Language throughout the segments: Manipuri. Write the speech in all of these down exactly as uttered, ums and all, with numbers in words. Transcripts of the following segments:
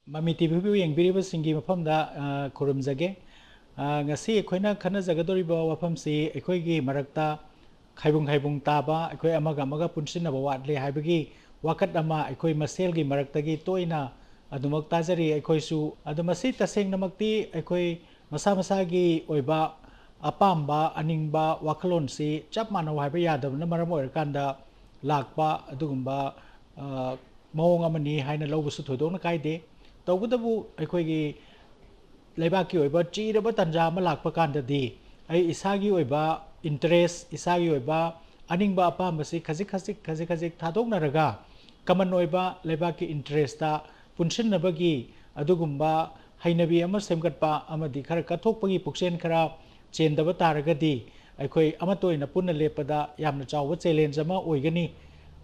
ꯃꯃꯤ ꯇꯤꯚꯤꯕꯨ ꯌꯦꯡꯕꯤꯔꯤꯕꯁꯤꯡꯒꯤ ꯃꯐꯝꯗ, ꯑ, ꯈꯨꯔꯨꯝꯖꯒꯦ꯫ ꯑ, ꯉꯁꯤ ꯑꯩꯈꯣꯏꯅ ꯈꯟꯅꯖꯒꯗꯧꯔꯤꯕ ꯋꯥꯐꯝꯁꯤ ꯑꯩꯈꯣꯏꯒꯤ ꯃꯔꯛꯇ ꯈꯥꯏꯕꯨꯡ ꯈꯥꯏꯕꯨꯡ ꯇꯥꯕ, ꯑꯩꯈꯣꯏ ꯑꯃꯒ ꯑꯃꯒ ꯄꯨꯟꯁꯤꯟꯅꯕ ꯋꯥꯠꯂꯦ ꯍꯥꯏꯕꯒꯤ ꯋꯥꯀꯠ ꯑꯃ ꯑꯩꯈꯣꯏ ꯃꯁꯦꯜꯒꯤ ꯃꯔꯛꯇꯒꯤ ꯇꯣꯏꯅ ꯑꯗꯨꯃꯛ ꯇꯥꯖꯔꯤ ꯑꯩꯈꯣꯏꯁꯨ꯫ ꯑꯗꯣ ꯃꯁꯤ ꯇꯁꯦꯡꯅꯃꯛꯇꯤ ꯑꯩꯈꯣꯏ ꯃꯁꯥ ꯃꯁꯥꯒꯤ ꯑꯣꯏꯕ ꯑꯄꯥꯝꯕ, ꯑꯅꯤꯡꯕ ꯋꯥꯈꯜꯂꯣꯟꯁꯤ ꯆꯞ ꯃꯥꯟꯅꯧ ꯍꯥꯏꯕ ꯌꯥꯗꯕꯅ ꯃꯔꯝ ꯑꯣꯏꯔꯀꯥꯟꯗ ꯂꯥꯛꯄ ꯑꯗꯨꯒꯨꯝꯕ, ꯑ, ꯃꯑꯣꯡ ꯑꯃꯅꯤ ꯍꯥꯏꯅ ꯂꯧꯕꯁꯨ ꯊꯣꯏꯗꯣꯛꯅ ꯀꯥꯏꯗꯦ꯫ ꯇꯧꯕꯇꯕꯨ ꯑꯩꯈꯣꯏꯒꯤ ꯂꯩꯕꯥꯛꯀꯤ ꯑꯣꯏꯕ ꯆꯤꯔꯕ ꯇꯥꯟꯖꯥ ꯑꯃ ꯂꯥꯛꯄ ꯀꯥꯟꯗꯗꯤ ꯑꯩ ꯏꯁꯥꯒꯤ ꯑꯣꯏꯕ interest, ꯏꯁꯥꯒꯤ ꯑꯣꯏꯕ ꯑꯅꯤꯡꯕ ꯑꯄꯥꯝꯕꯁꯤ ꯈꯖꯤꯛ ꯈꯖꯤꯛ, ꯈꯖꯤꯛ ꯈꯖꯤꯛ ꯊꯥꯗꯣꯛꯅꯔꯒ common ꯑꯣꯏꯕ ꯂꯩꯕꯥꯛꯀꯤ interestꯇ ꯄꯨꯟꯁꯤꯟꯅꯕꯒꯤ ꯑꯗꯨꯒꯨꯝꯕ ꯍꯩꯅꯕꯤ ꯑꯃ ꯁꯦꯝꯒꯠꯄ ꯑꯃꯗꯤ ꯈꯔ ꯀꯠꯊꯣꯛꯄꯒꯤ ꯄꯨꯛꯆꯦꯜ ꯈꯔ ꯆꯦꯟꯗꯕ ꯇꯥꯔꯒꯗꯤ ꯑꯩꯈꯣꯏ ꯑꯃꯠꯇ ꯑꯣꯏꯅ ꯄꯨꯟꯅ ꯂꯦꯞꯄꯗ ꯌꯥꯝꯅ ꯆꯥꯎꯕ challenge ꯑꯃ ꯑꯣꯏꯒꯅꯤ꯫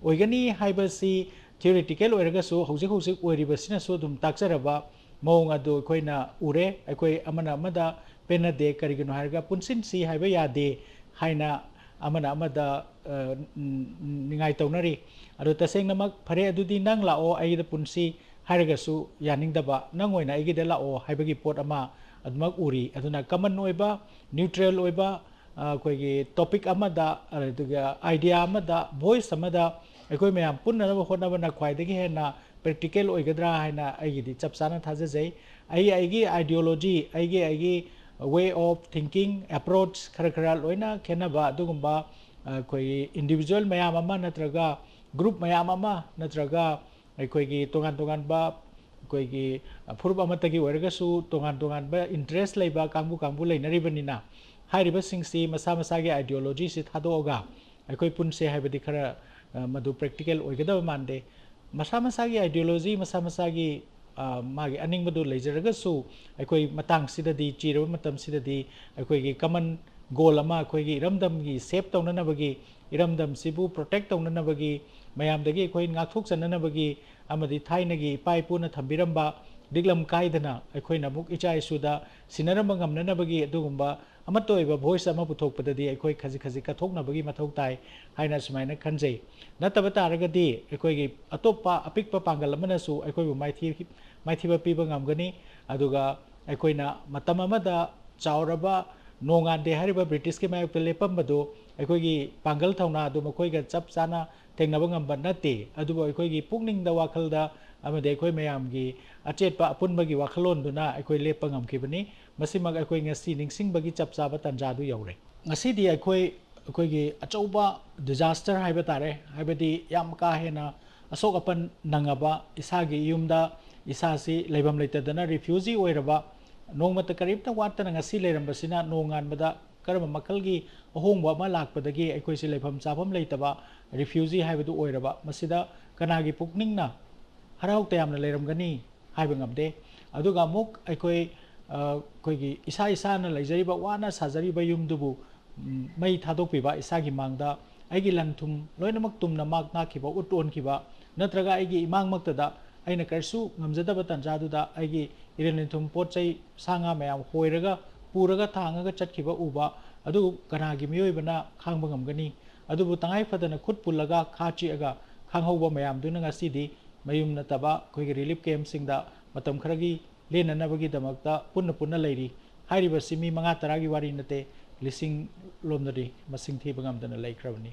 ꯑꯣꯏꯒꯅꯤ ꯍꯥꯏꯕꯁꯤ theoretical ꯑꯣꯏꯔꯒꯁꯨ ꯍꯧꯖꯤꯛ ꯍꯧꯖꯤꯛ ꯑꯣꯏꯔꯤꯕꯁꯤꯅꯁꯨ ꯑꯗꯨꯝ ꯇꯥꯛꯆꯔꯕ ꯃꯑꯣꯡ ꯑꯗꯨ ꯑꯩꯈꯣꯏꯅ ꯎꯔꯦ꯫ ꯑꯩꯈꯣꯏ ꯑꯃꯅ ꯑꯃꯗ ꯄꯦꯟꯅꯗꯦ, ꯀꯔꯤꯒꯤꯅꯣ ꯍꯥꯏꯔꯒ ꯄꯨꯟꯁꯤꯟꯁꯤ ꯍꯥꯏꯕ ꯌꯥꯗꯦ ꯍꯥꯏꯅ ꯑꯃꯅ ꯑꯃꯗ, ꯑ, ꯎꯝ, ꯅꯤꯡꯉꯥꯏ ꯇꯧꯅꯔꯤ꯫ ꯑꯗꯣ ꯇꯁꯦꯡꯅꯃꯛ ꯐꯔꯦ ꯑꯗꯨꯗꯤ ꯅꯪ ꯂꯥꯛꯑꯣ ꯑꯩꯒꯤꯗ ꯄꯨꯟꯁꯤ ꯍꯥꯏꯔꯒꯁꯨ ꯌꯥꯅꯤꯡꯗꯕ, ꯅꯪ ꯑꯣꯏꯅ ꯑꯩꯒꯤꯗ ꯂꯥꯛꯑꯣ ꯍꯥꯏꯕꯒꯤ ꯄꯣꯠ ꯑꯃ ꯑꯗꯨꯃꯛ ꯎꯔꯤ꯫ ꯑꯗꯨꯅ common ꯑꯣꯏꯕ, neutral ꯑꯣꯏꯕ, ꯑ, ꯑꯩꯈꯣꯏꯒꯤ topic ꯑꯃꯗ, ꯑꯗꯨꯒ idea ꯑꯃꯗ, voice ꯑꯃꯗ ꯑꯩꯈꯣꯏ ꯃꯌꯥꯝ ꯄꯨꯟꯅꯅꯕ ꯍꯣꯠꯅꯕꯅ ꯈ꯭ꯋꯥꯏꯗꯒꯤ ꯍꯦꯟꯅ practical ꯑꯣꯏꯒꯗ꯭ꯔꯥ ꯍꯥꯏꯅ ꯑꯩꯒꯤꯗꯤ ꯆꯞ ꯆꯥꯅ ꯊꯥꯖꯖꯩ꯫ ꯑꯩ, ꯑꯩꯒꯤ ideology, ꯑꯩꯒꯤ, ꯑꯩꯒꯤ way of thinking, approach ꯈꯔ ꯈꯔ ꯂꯣꯏꯅ ꯈꯦꯠꯅꯕ ꯑꯗꯨꯒꯨꯝꯕ, ꯑ, ꯑꯩꯈꯣꯏꯒꯤ individual ꯃꯌꯥꯝ ꯑꯃ ꯅꯠꯇ꯭ꯔꯒ group ꯃꯌꯥꯝ ꯑꯃ ꯅꯠꯇ꯭ꯔꯒ ꯑꯩꯈꯣꯏꯒꯤ ꯇꯣꯉꯥꯟ ꯇꯣꯉꯥꯟꯕ ꯑꯩꯈꯣꯏꯒꯤ ꯐꯨꯔꯨꯞ ꯑꯃꯠꯇꯒꯤ ꯑꯣꯏꯔꯒꯁꯨ ꯇꯣꯉꯥꯟ ꯇꯣꯉꯥꯟꯕ interest ꯂꯩꯕ ꯀꯥꯡꯕꯨ ꯀꯥꯡꯕꯨ ꯂꯩꯅꯔꯤꯕꯅꯤꯅ, ꯍꯥꯏꯔꯤꯕꯁꯤꯡꯁꯤ ꯃꯁꯥ ꯃꯁꯥꯒꯤ ideologyꯁꯤ ꯊꯥꯗꯣꯛꯑꯒ ꯑꯩꯈꯣꯏ ꯄꯨꯟꯁꯦ ꯍꯥꯏꯕꯗꯤ ꯈꯔ, ꯑ, ꯃꯗꯨ practical ꯑꯣꯏꯒꯗꯕ ꯃꯥꯟꯗꯦ꯫ ꯃꯁꯥ ꯃꯁꯥꯒꯤ ideology, ꯃꯁꯥ ꯃꯁꯥꯒꯤ, ꯑ, ꯃꯥꯒꯤ ꯑꯅꯤꯡꯕꯗꯨ ꯂꯩꯖꯔꯒꯁꯨ ꯑꯩꯈꯣꯏ ꯃꯇꯥꯡꯁꯤꯗꯗꯤ, ꯆꯤꯔꯕ ꯃꯇꯝꯁꯤꯗꯗꯤ ꯑꯩꯈꯣꯏꯒꯤ common goal ꯑꯃ, ꯑꯩꯈꯣꯏꯒꯤ ꯏꯔꯝꯗꯝꯒꯤ save ꯇꯧꯅꯅꯕꯒꯤ, ꯏꯔꯝꯗꯝꯁꯤꯕꯨ protect ꯇꯧꯅꯅꯕꯒꯤ, ꯃꯌꯥꯝꯗꯒꯤ ꯑꯩꯈꯣꯏ ꯉꯥꯛꯊꯣꯛꯆꯅꯅꯕꯒꯤ ꯑꯃꯗꯤ ꯊꯥꯏꯅꯒꯤ ꯏꯄꯥ ꯏꯄꯨꯅ ꯊꯝꯕꯤꯔꯝꯕ ꯂꯤꯛꯂꯝ ꯀꯥꯏꯗꯅ ꯑꯩꯈꯣꯏꯅ ꯑꯃꯨꯛ ꯏꯆꯥ ꯏꯁꯨꯗ ꯁꯤꯟꯅꯔꯝꯕ ꯉꯝꯅꯅꯕꯒꯤ ꯑꯗꯨꯒꯨꯝꯕ ꯑꯃꯠꯇ ꯑꯣꯏꯕ ꯚꯣꯏꯁ ꯑꯃ ꯄꯨꯊꯣꯛꯄꯗꯗꯤ ꯑꯩꯈꯣꯏ ꯈꯖꯤꯛ ꯈꯖꯤꯛ ꯀꯠꯊꯣꯛꯅꯕꯒꯤ ꯃꯊꯧ ꯇꯥꯏ ꯍꯥꯏꯅ ꯁꯨꯃꯥꯏꯅ ꯈꯟꯖꯩ꯫ ꯅꯠꯇꯕ ꯇꯥꯔꯒꯗꯤ ꯑꯩꯈꯣꯏꯒꯤ ꯑꯇꯣꯞꯄ ꯑꯄꯤꯛꯄ ꯄꯥꯡꯒꯜ ꯑꯃꯅꯁꯨ ꯑꯩꯈꯣꯏꯕꯨ ꯃꯥꯏꯊꯤ-, ꯃꯥꯏꯊꯤꯕ ꯄꯤꯕ ꯉꯝꯒꯅꯤ꯫ ꯑꯗꯨꯒ ꯑꯩꯈꯣꯏꯅ ꯃꯇꯝ ꯑꯃꯗ ꯆꯥꯎꯔꯕ ꯅꯣꯡꯉꯥꯟꯗꯦ ꯍꯥꯏꯔꯤꯕ ꯕ꯭ꯔꯤꯇꯤꯁꯀꯤ ꯃꯥꯌꯣꯛꯇ ꯂꯦꯞꯄꯝꯕꯗꯨ ꯑꯩꯈꯣꯏꯒꯤ ꯄꯥꯡꯒꯜ ꯊꯧꯅꯥ ꯑꯗꯨ ꯃꯈꯣꯏꯒ ꯆꯞ ꯆꯥꯅ ꯊꯦꯡꯅꯕ ꯉꯝꯕ ꯅꯠꯇꯦ꯫ ꯑꯗꯨꯕꯨ ꯑꯩꯈꯣꯏꯒꯤ ꯄꯨꯛꯅꯤꯡꯗ, ꯋꯥꯈꯜꯗ ꯑꯃꯗꯤ ꯑꯩꯈꯣꯏ ꯃꯌꯥꯝꯒꯤ ꯑꯆꯦꯠꯄ ꯑꯄꯨꯟꯕꯒꯤ ꯋꯥꯈꯜꯂꯣꯟꯗꯨꯅ ꯑꯩꯈꯣꯏ ꯂꯦꯞꯄ ꯉꯝꯈꯤꯕꯅꯤ꯫ ꯃꯁꯤꯃꯛ ꯑꯩꯈꯣꯏ ꯉꯁꯤ ꯅꯤꯡꯁꯤꯡꯕꯒꯤ ꯆꯞ ꯆꯥꯕ ꯇꯥꯟꯖꯥꯗꯨ ꯌꯧꯔꯦ꯫ ꯉꯁꯤꯗꯤ ꯑꯩꯈꯣꯏ, ꯑꯩꯈꯣꯏꯒꯤ ꯑꯆꯧꯕ ꯗꯤꯖꯥꯁꯇꯔ ꯍꯥꯏꯕ ꯇꯥꯔꯦ, ꯍꯥꯏꯕꯗꯤ ꯌꯥꯝ ꯀꯥ ꯍꯦꯟꯅ ꯑꯁꯣꯛ ꯑꯄꯟ ꯅꯪꯉꯕ, ꯏꯁꯥꯒꯤ ꯌꯨꯝꯗ ꯏꯁꯥꯁꯤ ꯂꯩꯐꯝ ꯂꯩꯇꯗꯅ ꯔꯤꯐ꯭ꯌꯨꯖꯤ ꯑꯣꯏꯔꯕ, ꯅꯣꯡꯃꯇ ꯀꯔꯤꯝꯇ ꯋꯥꯠꯇꯅ ꯉꯁꯤ ꯂꯩꯔꯝꯕꯁꯤꯅ ꯅꯣꯡꯉꯥꯟꯕꯗ ꯀꯔꯝꯕ ꯃꯈꯜꯒꯤ ꯑꯍꯣꯡꯕ ꯑꯃ ꯂꯥꯛꯄꯗꯒꯤ ꯑꯩꯈꯣꯏꯁꯤ ꯂꯩꯐꯝ ꯆꯥꯐꯝ ꯂꯩꯇꯕ ꯔꯤꯐ꯭ꯌꯨꯖꯤ ꯍꯥꯏꯕꯗꯨ ꯑꯣꯏꯔꯕ, ꯃꯁꯤꯗ ꯀꯅꯥꯒꯤ ꯄꯨꯛꯅꯤꯡꯅ ꯍꯔꯥꯎ ꯇꯌꯥꯝꯅ ꯂꯩꯔꯝꯒꯅꯤ ꯍꯥꯏꯕ ꯉꯝꯗꯦ꯫ ꯑꯗꯨꯒ ꯑꯃꯨꯛ ꯑꯩꯈꯣꯏ, ꯑ, ꯑꯩꯈꯣꯏꯒꯤ ꯏꯁꯥ ꯏꯁꯥꯅ ꯂꯩꯖꯔꯤꯕ, ꯋꯥꯅ ꯁꯥꯖꯔꯤꯕ ꯌꯨꯝꯗꯨꯕꯨ, ꯎꯝ, ꯃꯩ ꯊꯥꯗꯣꯛꯄꯤꯕ, ꯏꯁꯥꯒꯤ ꯃꯥꯡꯗ ꯑꯩꯒꯤ ꯂꯟ ꯊꯨꯝ ꯂꯣꯏꯅꯃꯛ ꯇꯨꯝꯅ ꯃꯥꯛ ꯉꯥꯛꯈꯤꯕ, ꯎꯠ ꯑꯣꯟꯈꯤꯕ, ꯅꯠꯇ꯭ꯔꯒ ꯑꯩꯒꯤ ꯏꯃꯥꯡꯃꯛꯇꯗ ꯑꯩꯅ ꯀꯔꯤꯁꯨ ꯉꯝꯖꯗꯕ ꯇꯥꯟꯖꯥꯗꯨꯗ ꯑꯩꯒꯤ ꯏꯔꯦꯟ ꯏꯊꯨꯝ ꯄꯣꯠ ꯆꯩ ꯁꯥ ꯉꯥ ꯃꯌꯥꯝ ꯍꯣꯏꯔꯒ ꯄꯨꯔꯒ ꯊꯥꯡꯉꯒ ꯆꯠꯈꯤꯕ ꯎꯕ, ꯑꯗꯨ ꯀꯅꯥꯒꯤ ꯃꯤꯑꯣꯏꯕꯅ ꯈꯥꯡꯕ ꯉꯝꯒꯅꯤ? ꯑꯗꯨꯕꯨ ꯇꯉꯥꯏ ꯐꯗꯅ ꯈꯨꯠ ꯄꯨꯜꯂꯒ ꯈꯥ ꯆꯤꯛꯑꯒ ꯈꯥꯡꯍꯧꯕ ꯃꯌꯥꯝꯗꯨꯅ ꯉꯁꯤꯗꯤ ꯃꯌꯨꯝ ꯅꯠꯇꯕ ꯑꯩꯈꯣꯏꯒꯤ ꯔꯤꯂꯤꯐ ꯀꯦꯝꯞꯁꯤꯡꯗ ꯃꯇꯝ ꯈꯔꯒꯤ ꯂꯦꯟꯅꯅꯕꯒꯤꯗꯃꯛꯇ ꯄꯨꯟꯅ ꯄꯨꯟꯅ ꯂꯩꯔꯤ꯫ ꯍꯥꯏꯔꯤꯕꯁꯤ ꯃꯤ ꯃꯉꯥ ꯇꯔꯥꯒꯤ ꯋꯥꯔꯤ ꯅꯠꯇꯦ, ꯂꯤꯁꯤꯡ ꯂꯣꯝꯗꯅꯤ ꯃꯁꯤꯡ ꯊꯤꯕ ꯉꯝꯗꯅ ꯂꯩꯈ꯭ꯔꯕꯅꯤ꯫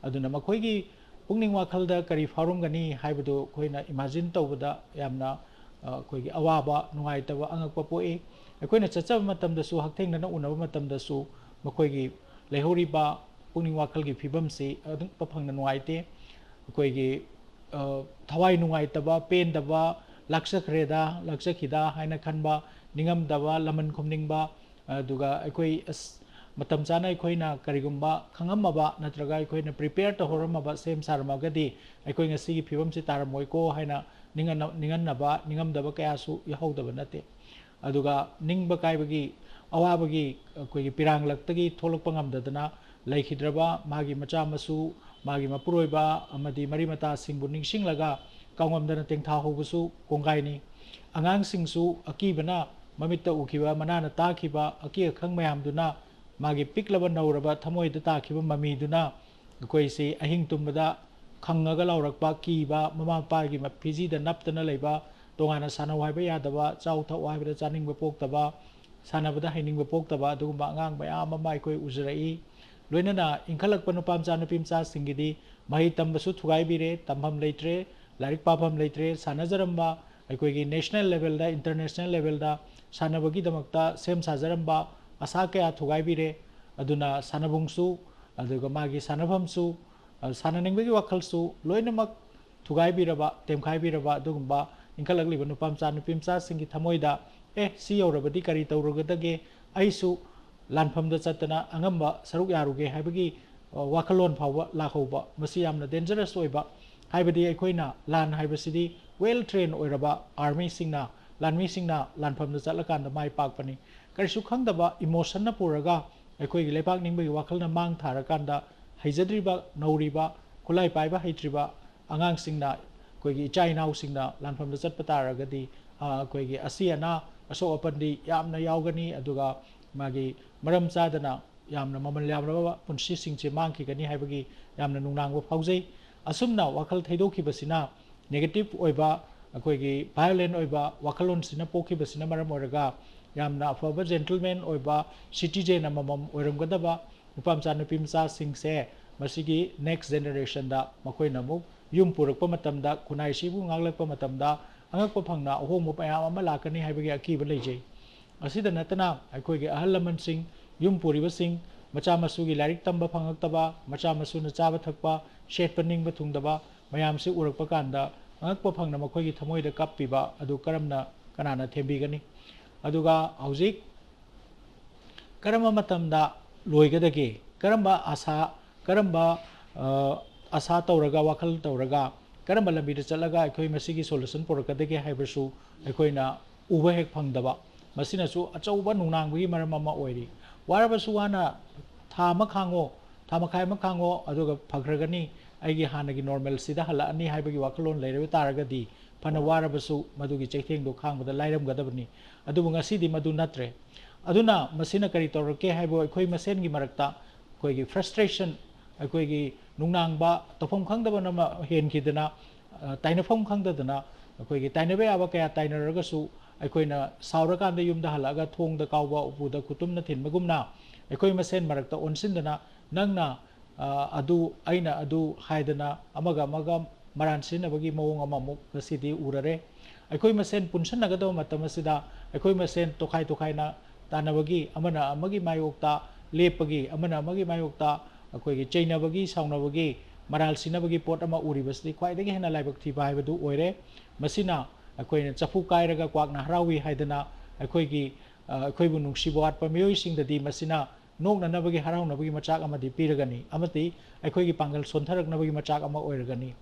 ꯑꯗꯨꯅ ꯃꯈꯣꯏꯒꯤ ꯄꯨꯛꯅꯤꯡ ꯋꯥꯈꯜꯗ ꯀꯔꯤ ꯐꯥꯎꯔꯝꯒꯅꯤ ꯍꯥꯏꯕꯗꯨ ꯑꯩꯈꯣꯏꯅ ꯏꯃꯥꯖꯤꯟ ꯇꯧꯕꯗ ꯌꯥꯝꯅ, ꯑ, ꯑꯩꯈꯣꯏꯒꯤ ꯑꯋꯥꯕ, ꯅꯨꯡꯉꯥꯏꯇꯕ, ꯑꯉꯛꯄ ꯄꯣꯛꯏ꯫ ꯑꯩꯈꯣꯏꯅ ꯆꯠꯆꯕ ꯃꯇꯝꯗꯁꯨ, ꯍꯛꯊꯦꯡꯅꯅ ꯎꯅꯕ ꯃꯇꯝꯗꯁꯨ ꯃꯈꯣꯏꯒꯤ ꯂꯩꯍꯧꯔꯤꯕ ꯄꯨꯛꯅꯤꯡ ꯋꯥꯈꯜꯒꯤ ꯐꯤꯕꯝꯁꯤ ꯑꯗꯨꯝ ꯐꯪꯅ ꯅꯨꯡꯉꯥꯏꯇꯦ꯫ ꯑꯩꯈꯣꯏꯒꯤ, ꯑ, ꯊꯋꯥꯏ ꯅꯨꯡꯉꯥꯏꯇꯕ, ꯄꯦꯟꯗꯕ, ꯂꯥꯛꯆꯈ꯭ꯔꯦꯗ, ꯂꯥꯛꯆꯈꯤꯗ ꯍꯥꯏꯅ ꯈꯟꯕ, ꯅꯤꯡꯉꯝꯗꯕ, ꯂꯃꯟ ꯈꯨꯝꯅꯤꯡꯕ, ꯑꯗꯨꯒ ꯑꯩꯈꯣꯏ ꯑꯁ, ꯃꯇꯝ ꯆꯥꯅ ꯑꯩꯈꯣꯏꯅ ꯀꯔꯤꯒꯨꯝꯕ ꯈꯪꯉꯝꯃꯕ ꯅꯠꯇ꯭ꯔꯒ ꯑꯩꯈꯣꯏꯅ ꯄ꯭ꯔꯤꯄꯦꯌꯔ ꯇꯧꯍꯧꯔꯝꯃꯕ, ꯁꯦꯝ ꯁꯥꯔꯝꯃꯒꯗꯤ ꯑꯩꯈꯣꯏ ꯉꯁꯤꯒꯤ ꯐꯤꯕꯝꯁꯤ ꯇꯥꯔꯝꯃꯣꯏꯀꯣ ꯍꯥꯏꯅ ꯅꯤꯡꯍꯟꯅ-, ꯅꯤꯡꯍꯟꯅꯕ, ꯅꯤꯡꯉꯝꯗꯕ ꯀꯌꯥꯁꯨ ꯌꯥꯎꯍꯧꯗꯕ ꯅꯠꯇꯦ꯫ ꯑꯗꯨꯒ ꯅꯤꯡꯕ ꯀꯥꯏꯕꯒꯤ, ꯑꯋꯥꯕꯒꯤ ꯑꯩꯈꯣꯏꯒꯤ ꯄꯤꯔꯥꯡꯂꯛꯇꯒꯤ ꯊꯣꯛꯂꯛꯄ ꯉꯝꯗꯗꯅ ꯂꯩꯈꯤꯗ꯭ꯔꯕ ꯃꯥꯒꯤ ꯃꯆꯥ ꯃꯁꯨ, ꯃꯥꯒꯤ ꯃꯄꯨꯔꯣꯏꯕ ꯑꯃꯗꯤ ꯃꯔꯤ ꯃꯇꯥꯁꯤꯡꯕꯨ ꯅꯤꯡꯁꯤꯡꯂꯒ ꯀꯥꯎꯉꯝꯗꯅ ꯇꯦꯡꯊꯥ ꯍꯧꯕꯁꯨ ꯀꯣꯡꯒꯥꯏꯅꯤ꯫ ꯑꯉꯥꯡꯁꯤꯡꯁꯨ ꯑꯀꯤꯕꯅ ꯃꯃꯤꯠꯇ ꯎꯈꯤꯕ, ꯃꯅꯥꯅ ꯇꯥꯈꯤꯕ ꯑꯀꯤ ꯑꯈꯪ ꯃꯌꯥꯝꯗꯨꯅ ꯃꯥꯒꯤ ꯄꯤꯛꯂꯕ ꯅꯧꯔꯕ ꯊꯃꯣꯏꯗ ꯇꯥꯈꯤꯕ ꯃꯃꯤꯗꯨꯅ ꯑꯩꯈꯣꯏꯁꯤ ꯑꯍꯤꯡ ꯇꯨꯝꯕꯗ ꯈꯪꯉꯒ ꯂꯥꯎꯔꯛꯄ, ꯀꯤꯕ, ꯃꯃꯥ ꯃꯄꯥꯒꯤ ꯐꯤꯖꯤꯗ ꯅꯞꯇꯅ ꯂꯩꯕ, ꯇꯣꯉꯥꯟꯅ ꯁꯥꯟꯅꯧ ꯍꯥꯏꯕ ꯌꯥꯗꯕ, ꯆꯥꯎ ꯊꯛꯎ ꯍꯥꯏꯕꯗ ꯆꯥꯅꯤꯡꯕ ꯄꯣꯛꯇꯕ, ꯁꯥꯟꯅꯕꯗ ꯍꯩꯅꯤꯡꯕ ꯄꯣꯛꯇꯕ, ꯑꯗꯨꯒꯨꯝꯕ ꯑꯉꯥꯡ ꯃꯌꯥꯝ ꯑꯃ ꯑꯩꯈꯣꯏ ꯎꯖꯔꯛꯏ꯫ ꯂꯣꯏꯅꯅ ꯏꯟꯈꯠꯂꯛꯄ ꯅꯨꯄꯥ ꯃꯆꯥ ꯅꯨꯄꯤ ꯃꯆꯥꯁꯤꯡꯒꯤꯗꯤ ꯃꯍꯩ ꯇꯝꯕꯁꯨ ꯊꯨꯒꯥꯏꯕꯤꯔꯦ, ꯇꯝꯐꯝ ꯂꯩꯇ꯭ꯔꯦ, ꯂꯥꯏꯔꯤꯛ ꯄꯥꯐꯝ ꯂꯩꯇ꯭ꯔꯦ, ꯁꯥꯟꯅꯖꯔꯝꯕ ꯑꯩꯈꯣꯏꯒꯤ national levelꯗ, international levelꯗ ꯁꯥꯟꯅꯕꯒꯤꯗꯃꯛꯇ ꯁꯦꯝ ꯁꯥꯖꯔꯝꯕ ꯑꯁꯥ ꯀꯌꯥ ꯊꯨꯒꯥꯏꯕꯤꯔꯦ꯫ ꯑꯗꯨꯅ ꯁꯥꯟꯅꯕꯨꯡꯁꯨ, ꯑꯗꯨꯒ ꯃꯥꯒꯤ ꯁꯥꯟꯅꯐꯝꯁꯨ, ꯑ, ꯁꯥꯟꯅꯅꯤꯡꯕꯒꯤ ꯋꯥꯈꯜꯁꯨ ꯂꯣꯏꯅꯃꯛ ꯊꯨꯒꯥꯏꯕꯤꯔꯕ, ꯇꯦꯝꯈꯥꯏꯕꯤꯔꯕ ꯑꯗꯨꯒꯨꯝꯕ ꯏꯟꯈꯠꯂꯛꯂꯤꯕ ꯅꯨꯄꯥ ꯃꯆꯥ ꯅꯨꯄꯤ ꯃꯆꯥꯁꯤꯡꯒꯤ ꯊꯃꯣꯏꯗ, "ꯑꯦ, ꯁꯤ ꯌꯧꯔꯕꯗꯤ ꯀꯔꯤ ꯇꯧꯔꯨꯒꯗꯒꯦ? ꯑꯩꯁꯨ ꯂꯥꯟꯐꯝꯗ ꯆꯠꯇꯅ ꯑꯉꯝꯕ ꯁꯔꯨꯛ ꯌꯥꯔꯨꯒꯦ" ꯍꯥꯏꯕꯒꯤ, ꯑ, ꯋꯥꯈꯜꯂꯣꯟ ꯐꯥꯎꯕ ꯂꯥꯛꯍꯧꯕ, ꯃꯁꯤ ꯌꯥꯝꯅ dangerous ꯑꯣꯏꯕ꯫ ꯍꯥꯏꯕꯗꯤ ꯑꯩꯈꯣꯏꯅ ꯂꯥꯟ ꯍꯥꯏꯕꯁꯤꯗꯤ well train ꯑꯣꯏꯔꯕ armyꯁꯤꯡꯅ, ꯂꯥꯟꯃꯤꯁꯤꯡꯅ ꯂꯥꯟꯐꯝꯗ ꯆꯠꯂꯀꯥꯟꯗ ꯃꯥꯏ ꯄꯥꯛꯄꯅꯤ꯫ ꯀꯔꯤꯁꯨ ꯈꯪꯗꯕ emotionꯅ ꯄꯨꯔꯒ ꯑꯩꯈꯣꯏꯒꯤ ꯂꯩꯕꯥꯛ ꯅꯤꯡꯕꯒꯤ ꯋꯥꯈꯜꯅ ꯃꯥꯡ ꯊꯥꯔꯀꯥꯟꯗ ꯍꯩꯖꯗ꯭ꯔꯤꯕ, ꯅꯧꯔꯤꯕ, ꯈꯨꯠꯂꯥꯏ ꯄꯥꯏꯕ ꯍꯩꯇ꯭ꯔꯤꯕ ꯑꯉꯥꯡꯁꯤꯡꯅ, ꯑꯩꯈꯣꯏꯒꯤ ꯏꯆꯥ ꯏꯅꯥꯎꯁꯤꯡꯅ ꯂꯥꯟꯐꯝꯗ ꯆꯠꯄ ꯇꯥꯔꯒꯗꯤ, ꯑ, ꯑꯩꯈꯣꯏꯒꯤ ꯑꯁꯤ ꯑꯅꯥ, ꯑꯁꯣꯛ ꯑꯄꯟꯗꯤ ꯌꯥꯝꯅ ꯌꯥꯎꯒꯅꯤ, ꯑꯗꯨꯒ ꯃꯥꯒꯤ ꯃꯔꯝ ꯆꯥꯗꯅ ꯌꯥꯝꯅ ꯃꯃꯜ ꯌꯥꯝꯂꯕ ꯄꯨꯟꯁꯤꯁꯤꯡꯁꯦ ꯃꯥꯡꯈꯤꯒꯅꯤ ꯍꯥꯏꯕꯒꯤ ꯌꯥꯝꯅ ꯅꯨꯡꯅꯥꯡꯕ ꯐꯥꯎꯖꯩ꯫ ꯑꯁꯨꯝꯅ ꯋꯥꯈꯜ ꯊꯩꯗꯣꯛꯈꯤꯕꯁꯤꯅ, negative ꯑꯣꯏꯕ, ꯑꯩꯈꯣꯏꯒꯤ violent ꯑꯣꯏꯕ ꯋꯥꯈꯜꯂꯣꯟꯁꯤꯅ ꯄꯣꯛꯈꯤꯕꯁꯤꯅ ꯃꯔꯝ ꯑꯣꯏꯔꯒ, ꯌꯥꯝꯅ ꯑꯐꯕ gentleman ꯑꯣꯏꯕ citizen ꯑꯃꯃꯝ ꯑꯣꯏꯔꯝꯒꯗꯕ ꯅꯨꯄꯥ ꯃꯆꯥ ꯅꯨꯄꯤ ꯃꯆꯥꯁꯤꯡꯁꯦ ꯃꯁꯤꯒꯤ next generationꯗ ꯃꯈꯣꯏꯅ ꯑꯃꯨꯛ ꯌꯨꯝ ꯄꯨꯔꯛꯄ ꯃꯇꯝꯗ, ꯈꯨꯟꯅꯥꯏꯁꯤꯕꯨ ꯉꯥꯛꯂꯛꯄ ꯃꯇꯝꯗ ꯑꯉꯛꯄ ꯐꯪꯅ ꯑꯍꯣꯡꯕ ꯃꯌꯥꯝ ꯑꯃ ꯂꯥꯛꯀꯅꯤ ꯍꯥꯏꯕꯒꯤ ꯑꯀꯤꯕ ꯂꯩꯖꯩ꯫ ꯑꯁꯤꯗ ꯅꯠꯇꯅ ꯑꯩꯈꯣꯏꯒꯤ ꯑꯍꯜ ꯂꯃꯟꯁꯤꯡ, ꯌꯨꯝ ꯄꯨꯔꯤꯕꯁꯤꯡ, ꯃꯆꯥ ꯃꯁꯨꯒꯤ ꯂꯥꯏꯔꯤꯛ ꯇꯝꯕ ꯐꯪꯉꯛꯇꯕ, ꯃꯆꯥ ꯃꯁꯨꯅ ꯆꯥꯕ ꯊꯛꯄ, ꯁꯦꯠꯄ ꯅꯤꯡꯕ ꯊꯨꯡꯗꯕ ꯃꯌꯥꯝꯁꯤ ꯎꯔꯛꯄ ꯀꯥꯟꯗ ꯑꯉꯛꯄ ꯐꯪꯅ ꯃꯈꯣꯏꯒꯤ ꯊꯃꯣꯏꯗ ꯀꯞꯄꯤꯕ ꯑꯗꯨ ꯀꯔꯝꯅ, ꯀꯅꯥꯅ ꯊꯦꯝꯕꯤꯒꯅꯤ? ꯑꯗꯨꯒ ꯍꯧꯖꯤꯛ ꯀꯔꯝꯕ ꯃꯇꯝꯗ ꯂꯣꯏꯒꯗꯒꯦ? ꯀꯔꯝꯕ ꯑꯁꯥ, ꯀꯔꯝꯕ, ꯑ, ꯑꯁꯥ ꯇꯧꯔꯒ, ꯋꯥꯈꯜ ꯇꯧꯔꯒ, ꯀꯔꯝꯕ ꯂꯝꯕꯤꯗ ꯆꯠꯂꯒ ꯑꯩꯈꯣꯏ ꯃꯁꯤꯒꯤ solution ꯄꯨꯔꯛꯀꯗꯒꯦ ꯍꯥꯏꯕꯁꯨ ꯑꯩꯈꯣꯏꯅ ꯎꯕ ꯍꯦꯛ ꯐꯪꯗꯕ, ꯃꯁꯤꯅꯁꯨ ꯑꯆꯧꯕ ꯅꯨꯡꯅꯥꯡꯕꯒꯤ ꯃꯔꯝ ꯑꯃ ꯑꯣꯏꯔꯤ꯫ ꯋꯥꯔꯕꯁꯨ ꯋꯥꯅ ꯊꯥ ꯑꯃ ꯈꯥꯡꯉꯣ, ꯊꯥ ꯃꯈꯥꯏ ꯑꯃ ꯈꯥꯡꯉꯣ, ꯑꯗꯨꯒ ꯐꯈ꯭ꯔꯒꯅꯤ, ꯑꯩꯒꯤ ꯍꯥꯟꯅꯒꯤ normalꯁꯤꯗ ꯍꯜꯂꯛꯑꯅꯤ ꯍꯥꯏꯕꯒꯤ ꯋꯥꯈꯜꯂꯣꯟ ꯂꯩꯔꯕ ꯇꯥꯔꯒꯗꯤ, ꯐꯅ ꯋꯥꯔꯕꯁꯨ ꯃꯗꯨꯒꯤ ꯆꯩꯊꯦꯡꯗꯣ ꯈꯥꯡꯕꯗ ꯂꯥꯏꯔꯝꯒꯗꯕꯅꯤ꯫ ꯑꯗꯨꯕꯨ ꯉꯁꯤꯗꯤ ꯃꯗꯨ ꯅꯠꯇ꯭ꯔꯦ꯫ ꯑꯗꯨꯅ ꯃꯁꯤꯅ ꯀꯔꯤ ꯇꯧꯔꯛꯀꯦ ꯍꯥꯏꯕꯨ, ꯑꯩꯈꯣꯏ ꯃꯁꯦꯟꯒꯤ ꯃꯔꯛꯇ ꯑꯩꯈꯣꯏꯒꯤ frustration, ꯑꯩꯈꯣꯏꯒꯤ ꯅꯨꯡꯅꯥꯡꯕ, ꯇꯧꯐꯝ ꯈꯪꯗꯕꯅ ꯃ-, ꯍꯦꯟꯈꯤꯗꯅ, ꯑ, ꯇꯥꯏꯅꯐꯝ ꯈꯪꯗꯗꯅ, ꯑꯩꯈꯣꯏꯒꯤ ꯇꯥꯏꯅꯕ ꯌꯥꯕ ꯀꯌꯥ ꯇꯥꯏꯅꯔꯒꯁꯨ, ꯑꯩꯈꯣꯏꯅ ꯁꯥꯎꯔꯀꯥꯟꯗ ꯌꯨꯝꯗ ꯍꯜꯂꯛꯑꯒ ꯊꯣꯡꯗ ꯀꯥꯎꯕ ꯎꯄꯨꯗ ꯈꯨꯇꯨꯝꯅ ꯊꯤꯟꯕꯒꯨꯝꯅ, ꯑꯩꯈꯣꯏ ꯃꯁꯦꯟ ꯃꯔꯛꯇ ꯑꯣꯟꯁꯤꯟꯗꯅ, ꯅꯪꯅ, ꯑ, ꯑꯗꯨ, ꯑꯩꯅ ꯑꯗꯨ ꯍꯥꯏꯗꯅ ꯑꯃꯒ ꯑꯃꯒ ꯃꯔꯥꯟ ꯁꯤꯟꯅꯕꯒꯤ ꯃꯑꯣꯡ ꯑꯃꯃꯨꯛ ꯉꯁꯤꯗꯤ ꯎꯔꯔꯦ꯫ ꯑꯩꯈꯣꯏ ꯃꯁꯦꯟ ꯄꯨꯟꯁꯟꯅꯒꯗꯕ ꯃꯇꯝ ꯑꯁꯤꯗ ꯑꯩꯈꯣꯏ ꯃꯁꯦꯟ ꯇꯣꯈꯥꯏ ꯇꯣꯈꯥꯏꯅ ꯇꯥꯟꯅꯕꯒꯤ, ꯑꯃꯅ ꯑꯃꯒꯤ ꯃꯥꯌꯣꯛꯇ ꯂꯦꯞꯄꯒꯤ, ꯑꯃꯅ ꯑꯃꯒꯤ ꯃꯥꯌꯣꯛꯇ ꯑꯩꯈꯣꯏꯒꯤ ꯆꯩꯅꯕꯒꯤ, ꯁꯥꯎꯅꯕꯒꯤ, ꯃꯔꯥꯜ ꯁꯤꯅꯕꯒꯤ ꯄꯣꯠ ꯑꯃ ꯎꯔꯤꯕꯁꯤꯗꯤ ꯈ꯭ꯋꯥꯏꯗꯒꯤ ꯍꯦꯟꯅ ꯂꯥꯏꯕꯛ ꯊꯤꯕ ꯍꯥꯏꯕꯗꯨ ꯑꯣꯏꯔꯦ꯫ ꯃꯁꯤꯅ ꯑꯩꯈꯣꯏꯅ ꯆꯐꯨ ꯀꯥꯏꯔꯒ ꯀ꯭ꯋꯥꯛꯅ ꯍꯔꯥꯎꯏ ꯍꯥꯏꯗꯅ ꯑꯩꯈꯣꯏꯒꯤ, ꯑ, ꯑꯩꯈꯣꯏꯕꯨ ꯅꯨꯡꯁꯤꯕ ꯋꯥꯠꯄ ꯃꯤꯑꯣꯏꯁꯤꯡꯗꯗꯤ ꯃꯁꯤꯅ ꯅꯣꯛꯅꯅꯕꯒꯤ, ꯍꯔꯥꯎꯅꯕꯒꯤ ꯃꯆꯥꯛ ꯑꯃꯗꯤ ꯄꯤꯔꯒꯅꯤ, ꯑꯃꯗꯤ ꯑꯩꯈꯣꯏꯒꯤ ꯄꯥꯡꯒꯜ ꯁꯣꯟꯊꯔꯛꯅꯕꯒꯤ ꯃꯆꯥꯛ ꯑꯃ ꯑꯣꯏꯔꯒꯅꯤ꯫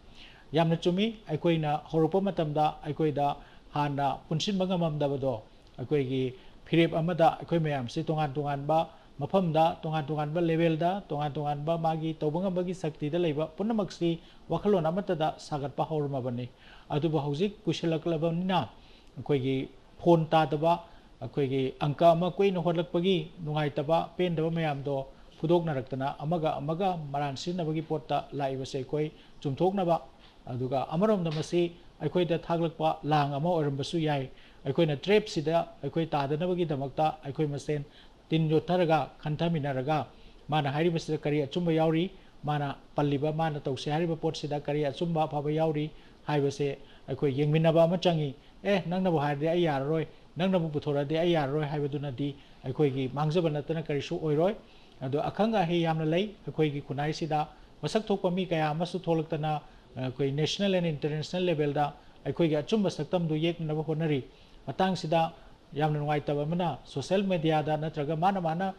ꯌꯥꯝꯅ ꯆꯨꯝꯃꯤ, ꯑꯩꯈꯣꯏꯅ ꯍꯧꯔꯛꯄ ꯃꯇꯝꯗ ꯑꯩꯈꯣꯏꯗ ꯍꯥꯟꯅ ꯄꯨꯟꯁꯤꯟꯕ ꯉꯝꯃꯝꯗꯕꯗꯣ, ꯑꯩꯈꯣꯏꯒꯤ ꯐꯤꯔꯦꯞ ꯑꯃꯗ ꯑꯩꯈꯣꯏ ꯃꯌꯥꯝꯁꯤ ꯇꯣꯉꯥꯟ ꯇꯣꯉꯥꯟꯕ ꯃꯐꯝꯗ, ꯇꯣꯉꯥꯟ ꯇꯣꯉꯥꯟꯕ level ꯗ, ꯇꯣꯉꯥꯟ ꯇꯣꯉꯥꯟꯕ ꯃꯥꯒꯤ ꯇꯧꯕ ꯉꯝꯕꯒꯤ ꯁꯛꯇꯤꯗ ꯂꯩꯕ ꯄꯨꯝꯅꯃꯛꯁꯤ ꯋꯥꯈꯜꯂꯣꯟ ꯑꯃꯠꯇꯗ ꯁꯥꯒꯠꯄ ꯍꯧꯔꯝꯃꯕꯅꯤ꯫ ꯑꯗꯨꯕꯨ ꯍꯧꯖꯤꯛ ꯀꯨꯏꯁꯜꯂꯛꯂꯕꯅꯤꯅ ꯑꯩꯈꯣꯏꯒꯤ ꯐꯣꯟ ꯇꯥꯗꯕ, ꯑꯩꯈꯣꯏꯒꯤ ꯑꯪꯀ ꯑꯃ ꯀꯨꯏꯅ ꯍꯣꯠꯂꯛꯄꯒꯤ ꯅꯨꯡꯉꯥꯏꯇꯕ, ꯄꯦꯟꯗꯕ ꯃꯌꯥꯝꯗꯣ ꯐꯨꯗꯣꯛꯅꯔꯛꯇꯅ ꯑꯃꯒ ꯑꯃꯒ ꯃꯔꯥꯟ ꯁꯤꯟꯅꯕꯒꯤ ꯄꯣꯠꯇ ꯂꯥꯛꯏꯕꯁꯦ ꯑꯩꯈꯣꯏ ꯆꯨꯝꯊꯣꯛꯅꯕ, ꯑꯗꯨꯒ ꯑꯃꯔꯣꯝꯗ ꯃꯁꯤ ꯑꯩꯈꯣꯏꯗ ꯊꯥꯛꯂꯛꯄ ꯂꯥꯡ ꯑꯃ ꯑꯣꯏꯔꯝꯕꯁꯨ ꯌꯥꯏ꯫ ꯑꯩꯈꯣꯏꯅ trap ꯁꯤꯗ ꯑꯩꯈꯣꯏ ꯇꯥꯗꯅꯕꯒꯤꯗꯃꯛꯇ ꯑꯩꯈꯣꯏ ꯃꯁꯦꯟ ꯇꯤꯟ ꯌꯣꯠꯊꯔꯒ ꯈꯟꯊꯃꯤꯟꯅꯔꯒ ꯃꯥꯅ ꯍꯥꯏꯔꯤꯕꯁꯤꯗ ꯀꯔꯤ ꯑꯆꯨꯝꯕ ꯌꯥꯎꯔꯤ, ꯃꯥꯅ ꯄꯜꯂꯤꯕ, ꯃꯥꯅ ꯇꯧꯁꯦ ꯍꯥꯏꯔꯤꯕ ꯄꯣꯠꯁꯤꯗ ꯀꯔꯤ ꯑꯆꯨꯝꯕ ꯑꯐꯕ ꯌꯥꯎꯔꯤ ꯍꯥꯏꯕꯁꯦ ꯑꯩꯈꯣꯏ ꯌꯦꯡꯃꯤꯟꯅꯕ ꯑꯃ ꯆꯪꯉꯤ꯫ ꯑꯦ, ꯅꯪꯅꯕꯨ ꯍꯥꯏꯔꯗꯤ ꯑꯩ ꯌꯥꯔꯔꯣꯏ, ꯅꯪꯅꯕꯨ ꯄꯨꯊꯣꯔꯛꯑꯗꯤ ꯑꯩ ꯌꯥꯔꯔꯣꯏ ꯍꯥꯏꯕꯗꯨꯅꯗꯤ ꯑꯩꯈꯣꯏꯒꯤ ꯃꯥꯡꯖꯕ ꯅꯠꯇꯅ ꯀꯔꯤꯁꯨ ꯑꯣꯏꯔꯣꯏ꯫ ꯑꯗꯣ ꯑꯈꯪ ꯑꯍꯩ ꯌꯥꯝꯅ ꯂꯩ ꯑꯩꯈꯣꯏꯒꯤ ꯈꯨꯟꯅꯥꯏꯁꯤꯗ꯫ ꯃꯁꯛ ꯊꯣꯛꯄ ꯃꯤ ꯀꯌꯥ ꯑꯃꯁꯨ ꯊꯣꯛꯂꯛꯇꯅ ꯑꯩꯈꯣꯏ national and international level ꯗ ꯑꯩꯈꯣꯏꯒꯤ ꯑꯆꯨꯝꯕ ꯁꯛꯇꯝꯗꯨ ꯌꯦꯛꯅꯅꯕ ꯍꯣꯠꯅꯔꯤ꯫ ꯃꯇꯥꯡꯁꯤꯗ ꯌꯥꯝꯅ ꯅꯨꯡꯉꯥꯏꯇꯕ ꯑꯃꯅ, social media ꯗ ꯅꯠꯇ꯭ꯔꯒ ꯃꯥꯅ ꯃꯥꯅ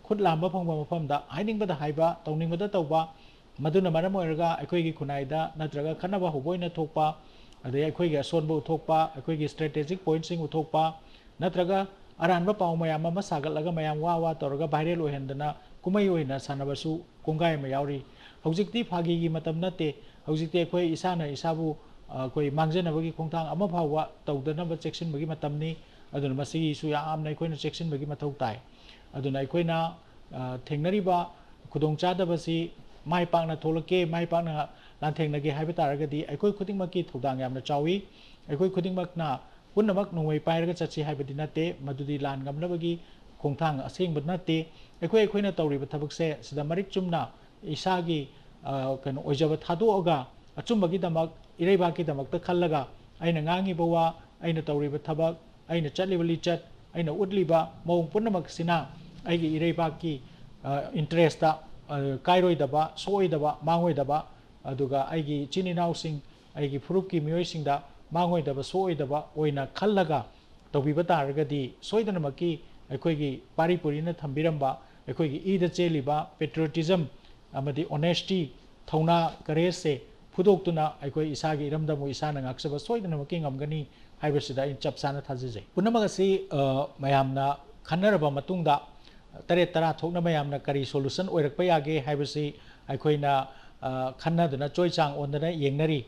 ꯈꯨꯠ ꯂꯥꯝꯕ ꯐꯪꯕ ꯃꯐꯝꯗ ꯍꯥꯏꯅꯤꯡꯕꯗ ꯍꯥꯏꯕ, ꯇꯧꯅꯤꯡꯕꯗ ꯇꯧꯕ, ꯃꯗꯨꯅ ꯃꯔꯝ ꯑꯣꯏꯔꯒ ꯑꯩꯈꯣꯏꯒꯤ ꯈꯨꯟꯅꯥꯏꯗ ꯅꯠꯇ꯭ꯔꯒ ꯈꯠꯅꯕ ꯍꯧꯕ ꯑꯣꯏꯅ ꯊꯣꯛꯄ, ꯑꯗꯩ ꯑꯩꯈꯣꯏꯒꯤ ꯑꯁꯣꯟꯕ ꯎꯠꯊꯣꯛꯄ, ꯑꯩꯈꯣꯏꯒꯤ strategic point ꯁꯤꯡ ꯎꯠꯊꯣꯛꯄ, ꯅꯠꯇ꯭ꯔꯒ ꯑꯔꯥꯟꯕ ꯄꯥꯎ ꯃꯌꯥꯝ ꯑꯃ ꯁꯥꯒꯠꯂꯒ ꯃꯌꯥꯝ ꯋꯥ ꯋꯥ ꯇꯧꯔꯒ viral ꯑꯣꯏꯍꯟꯗꯅ ꯀꯨꯝꯍꯩ ꯑꯣꯏꯅ ꯁꯥꯟꯅꯕꯁꯨ ꯀꯣꯡꯒꯥꯏ ꯑꯃ ꯌꯥꯎꯔꯤ꯫ ꯍꯧꯖꯤꯛꯇꯤ ꯐꯥꯒꯤꯒꯤ ꯃꯇꯝ ꯅꯠꯇꯦ꯫ ꯍꯧꯖꯤꯛꯇꯤ ꯑꯩꯈꯣꯏ ꯏꯁꯥꯅ ꯏꯁꯥꯕꯨ, ꯑ, ꯑꯩꯈꯣꯏ ꯃꯥꯡꯖꯅꯕꯒꯤ ꯈꯣꯡꯊꯥꯡ ꯑꯃ ꯐꯥꯎꯕ ꯇꯧꯗꯅꯕ ꯆꯦꯛꯁꯤꯟꯕꯒꯤ ꯃꯇꯝꯅꯤ꯫ ꯑꯗꯨꯅ ꯃꯁꯤꯒꯤꯁꯨ ꯌꯥꯝꯅ ꯑꯩꯈꯣꯏꯅ ꯆꯦꯛꯁꯤꯟꯕꯒꯤ ꯃꯊꯧ ꯇꯥꯏ꯫ ꯑꯗꯨꯅ ꯑꯩꯈꯣꯏꯅ, ꯑ, ꯊꯦꯡꯅꯔꯤꯕ ꯈꯨꯗꯣꯡꯆꯥꯗꯕꯁꯤ ꯃꯥꯏ ꯄꯥꯛꯅ ꯊꯣꯛꯂꯛꯀꯦ, ꯃꯥꯏ ꯄꯥꯛꯅ ꯂꯥꯟꯊꯦꯡꯅꯒꯦ ꯍꯥꯏꯕ ꯇꯥꯔꯒꯗꯤ ꯑꯩꯈꯣꯏ ꯈꯨꯗꯤꯡꯃꯛꯀꯤ ꯊꯧꯗꯥꯡ ꯌꯥꯝꯅ ꯆꯥꯎꯏ꯫ ꯑꯩꯈꯣꯏ ꯈꯨꯗꯤꯡꯃꯛꯅ ꯄꯨꯝꯅꯃꯛ ꯅꯣꯡꯃꯩ ꯄꯥꯏꯔꯒ ꯆꯠꯁꯤ ꯍꯥꯏꯕꯗꯤ ꯅꯠꯇꯦ, ꯃꯗꯨꯗꯤ ꯂꯥꯟ ꯉꯝꯅꯕꯒꯤ ꯈꯣꯡꯊꯥꯡ ꯑꯁꯦꯡꯕ ꯅꯠꯇꯦ꯫ ꯑꯩꯈꯣꯏ ꯑꯩꯈꯣꯏꯅ ꯇꯧꯔꯤꯕ ꯊꯕꯛꯁꯦ ꯁꯤꯗ ꯃꯔꯤꯛ ꯆꯨꯝꯅ ꯏꯁꯥꯒꯤ, ꯑ, ꯀꯩꯅꯣ ꯑꯣꯏꯖꯕ ꯊꯥꯗꯣꯛꯑꯒ ꯑꯆꯨꯝꯕꯒꯤꯗꯃꯛ, ꯏꯔꯩꯕꯥꯛꯀꯤꯗꯃꯛꯇ ꯈꯜꯂꯒ ꯑꯩꯅ ꯉꯥꯡꯉꯤꯕ ꯋꯥ, ꯑꯩꯅ ꯇꯧꯔꯤꯕ ꯊꯕꯛ, ꯑꯩꯅ ꯆꯠꯂꯤꯕ ꯂꯤꯆꯠ, ꯑꯩꯅ ꯎꯠꯂꯤꯕ ꯃꯑꯣꯡ ꯄꯨꯝꯅꯃꯛꯁꯤꯅ ꯑꯩꯒꯤ ꯏꯔꯩꯕꯥꯛꯀꯤ, ꯑ, interest, ꯑ, ꯀꯥꯏꯔꯣꯏꯗꯕ, ꯁꯣꯛꯑꯣꯏꯗꯕ, ꯃꯥꯡꯉꯣꯏꯗꯕ, ꯑꯗꯨꯒ ꯑꯩꯒꯤ ꯏꯆꯤꯟ ꯏꯅꯥꯎꯁꯤꯡ, ꯑꯩꯒꯤ ꯐꯨꯔꯨꯞꯀꯤ ꯃꯤꯑꯣꯏꯁꯤꯡꯗ ꯃꯥꯡꯉꯣꯏꯗꯕ, ꯁꯣꯛꯑꯣꯏꯗꯕ ꯑꯣꯏꯅ ꯈꯜꯂꯒ ꯇꯧꯕꯤꯕ ꯇꯥꯔꯒꯗꯤ ꯁꯣꯏꯗꯅꯃꯛꯀꯤ ꯑꯩꯈꯣꯏꯒꯤ ꯄꯥꯔꯤ ꯄꯨꯔꯤꯅ ꯊꯝꯕꯤꯔꯝꯕ ꯑꯩꯈꯣꯏꯒꯤ ꯏꯗ ꯆꯦꯜꯂꯤꯕ patriotism ꯑꯃꯗꯤ honesty, ꯊꯧꯅꯥ, courageꯁꯦ ꯐꯨꯗꯣꯛꯇꯨꯅ ꯑꯩꯈꯣꯏ ꯏꯁꯥꯒꯤ ꯏꯔꯝꯗꯝꯕꯨ ꯏꯁꯥꯅ ꯉꯥꯛꯆꯕ ꯁꯣꯏꯗꯅꯃꯛꯀꯤ ꯉꯝꯒꯅꯤ ꯍꯥꯏꯕꯁꯤꯗ ꯑꯩ ꯆꯞ ꯆꯥꯅ ꯊꯥꯖꯖꯩ꯫ ꯄꯨꯝꯅꯃꯛ ꯑꯁꯤ, ꯑ, ꯃꯌꯥꯝꯅ ꯈꯟꯅꯔꯕ ꯃꯇꯨꯡꯗ ꯇꯔꯦꯠ ꯇꯔꯥ ꯊꯣꯛꯅ ꯃꯌꯥꯝꯅ ꯀꯔꯤ solution ꯑꯣꯏꯔꯛꯄ ꯌꯥꯒꯦ ꯍꯥꯏꯕꯁꯤ ꯑꯩꯈꯣꯏꯅ, ꯑ, ꯈꯟꯅꯗꯨꯅ ꯆꯣꯏ ꯆꯥꯡ ꯑꯣꯟꯗꯅ ꯌꯦꯡꯅꯔꯤ꯫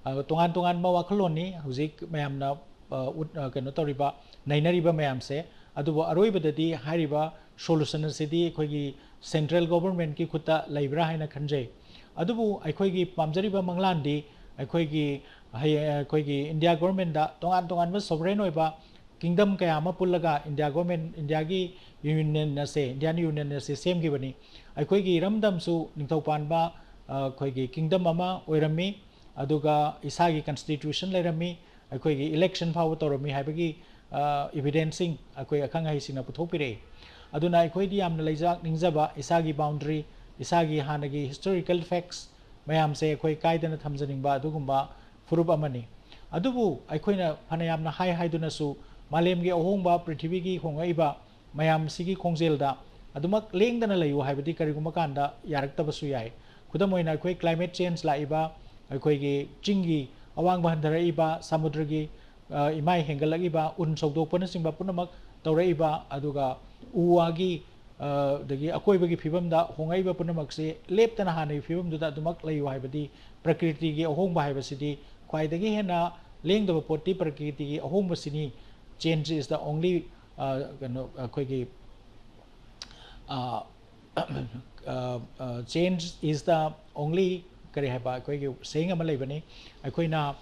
ꯑ, ꯇꯣꯉꯥꯟ ꯇꯣꯉꯥꯟꯕ ꯋꯥꯈꯜꯂꯣꯟꯅꯤ ꯍꯧꯖꯤꯛ ꯃꯌꯥꯝꯅ, ꯑ, ꯎꯠ-, ꯑ, ꯀꯩꯅꯣ ꯇꯧꯔꯤꯕ, ꯅꯩꯅꯔꯤꯕ ꯃꯌꯥꯝꯁꯦ꯫ ꯑꯗꯨꯕꯨ ꯑꯔꯣꯏꯕꯗꯗꯤ ꯍꯥꯏꯔꯤꯕ solution ꯑꯁꯤꯗꯤ ꯑꯩꯈꯣꯏꯒꯤ central governmentꯀꯤ ꯈꯨꯠꯇ ꯂꯩꯕ꯭ꯔꯥ ꯍꯥꯏꯅ ꯈꯟꯖꯩ꯫ ꯑꯗꯨꯕꯨ ꯑꯩꯈꯣꯏꯒꯤ ꯄꯥꯝꯖꯔꯤꯕ ꯃꯪꯂꯥꯟꯗꯤ ꯑꯩꯈꯣꯏꯒꯤ ꯍꯌꯦꯡ ꯑꯩꯈꯣꯏꯒꯤ India governmentꯗ ꯇꯣꯉꯥꯟ ꯇꯣꯉꯥꯟꯕ sovereign ꯑꯣꯏꯕ kingdom ꯀꯌꯥ ꯑꯃ ꯄꯨꯜꯂꯒ India government, Indiaꯒꯤ union ꯑꯁꯦ, Indian Union ꯑꯁꯦ ꯁꯦꯝꯈꯤꯕꯅꯤ꯫ ꯑꯩꯈꯣꯏꯒꯤ ꯏꯔꯝꯗꯝꯁꯨ ꯅꯤꯡꯊꯧ ꯄꯥꯟꯕ, ꯑ, ꯑꯩꯈꯣꯏꯒꯤ kingdom ꯑꯃ ꯑꯣꯏꯔꯝꯃꯤ, ꯑꯗꯨꯒ ꯏꯁꯥꯒꯤ constitution ꯂꯩꯔꯝꯃꯤ, ꯑꯩꯈꯣꯏꯒꯤ election ꯐꯥꯎꯕ ꯇꯧꯔꯝꯃꯤ ꯍꯥꯏꯕꯒꯤ, ꯑ, evidenceꯁꯤꯡ ꯑꯩꯈꯣꯏ ꯑꯈꯪ ꯑꯍꯩꯁꯤꯡꯅ ꯄꯨꯊꯣꯛꯄꯤꯔꯛꯏ꯫ ꯑꯗꯨꯅ ꯑꯩꯈꯣꯏꯗꯤ ꯌꯥꯝꯅ ꯂꯩꯖꯥꯛ ꯅꯤꯡꯖꯕ, ꯏꯁꯥꯒꯤ boundary, ꯏꯁꯥꯒꯤ ꯍꯥꯟꯅꯒꯤ historical facts ꯃꯌꯥꯝꯁꯦ ꯑꯩꯈꯣꯏ ꯀꯥꯏꯗꯅ ꯊꯝꯖꯅꯤꯡꯕ ꯑꯗꯨꯒꯨꯝꯕ ꯐꯨꯔꯨꯞ ꯑꯃꯅꯤ꯫ ꯑꯗꯨꯕꯨ ꯑꯩꯈꯣꯏꯅ ꯐꯅ ꯌꯥꯝꯅ ꯍꯥꯏ ꯍꯥꯏꯗꯨꯅꯁꯨ ꯃꯥꯂꯦꯝꯒꯤ ꯑꯍꯣꯡꯕ, ꯄ꯭ꯔꯤꯊꯤꯕꯤꯒꯤ ꯍꯣꯡꯂꯛꯏꯕ ꯃꯌꯥꯝꯁꯤꯒꯤ ꯈꯣꯡꯖꯦꯜꯗ ꯑꯗꯨꯃꯛ ꯂꯦꯡꯗꯅ ꯂꯩꯌꯨ ꯍꯥꯏꯕꯗꯤ ꯀꯔꯤꯒꯨꯝꯕ ꯀꯥꯟꯗ ꯌꯥꯔꯛꯇꯕꯁꯨ ꯌꯥꯏ꯫ ꯈꯨꯗꯝ ꯑꯣꯏꯅ ꯑꯩꯈꯣꯏ climate change ꯂꯥꯛꯏꯕ, ꯑꯩꯈꯣꯏꯒꯤ ꯆꯤꯡꯒꯤ ꯑꯋꯥꯡꯕ ꯍꯟꯊꯔꯛꯏꯕ, ꯁꯃꯨꯗ꯭ꯔꯒꯤ, ꯑ, ꯏꯃꯥꯏ ꯍꯦꯟꯒꯠꯂꯛꯏꯕ, ꯎꯟ ꯁꯧꯗꯣꯛꯄꯅꯆꯤꯡꯕ ꯄꯨꯝꯅꯃꯛ ꯇꯧꯔꯛꯏꯕ, ꯑꯗꯨꯒ ꯎ ꯋꯥꯒꯤ, ꯑ, ꯑꯗꯒꯤ ꯑꯀꯣꯏꯕꯒꯤ ꯐꯤꯕꯝꯗ ꯍꯣꯡꯂꯛꯏꯕ ꯄꯨꯝꯅꯃꯛꯁꯤ ꯂꯦꯞꯇꯅ ꯍꯥꯟꯅꯒꯤ ꯐꯤꯕꯝꯗꯨꯗ ꯑꯗꯨꯃꯛ ꯂꯩꯌꯨ ꯍꯥꯏꯕꯗꯤ ꯄ꯭ꯔꯀ꯭ꯔꯤꯇꯤꯒꯤ ꯑꯍꯣꯡꯕ ꯍꯥꯏꯕꯁꯤꯗꯤ ꯈ꯭ꯋꯥꯏꯗꯒꯤ ꯍꯦꯟꯅ ꯂꯦꯡꯗꯕ ꯄꯣꯠꯇꯤ ꯄ꯭ꯔꯀ꯭ꯔꯤꯇꯤꯒꯤ ꯑꯍꯣꯡꯕꯁꯤꯅꯤ꯫ Change is the only, ꯑ, ꯀꯩꯅꯣ, ꯑꯩꯈꯣꯏꯒꯤ, ꯑ, ꯑ, ꯑ, change is the only, ꯀꯔꯤ ꯍꯥꯏꯕ, ꯑꯩꯈꯣꯏꯒꯤ saying ꯑꯃ ꯂꯩꯕꯅꯤ꯫ ꯑꯩꯈꯣꯏꯅ,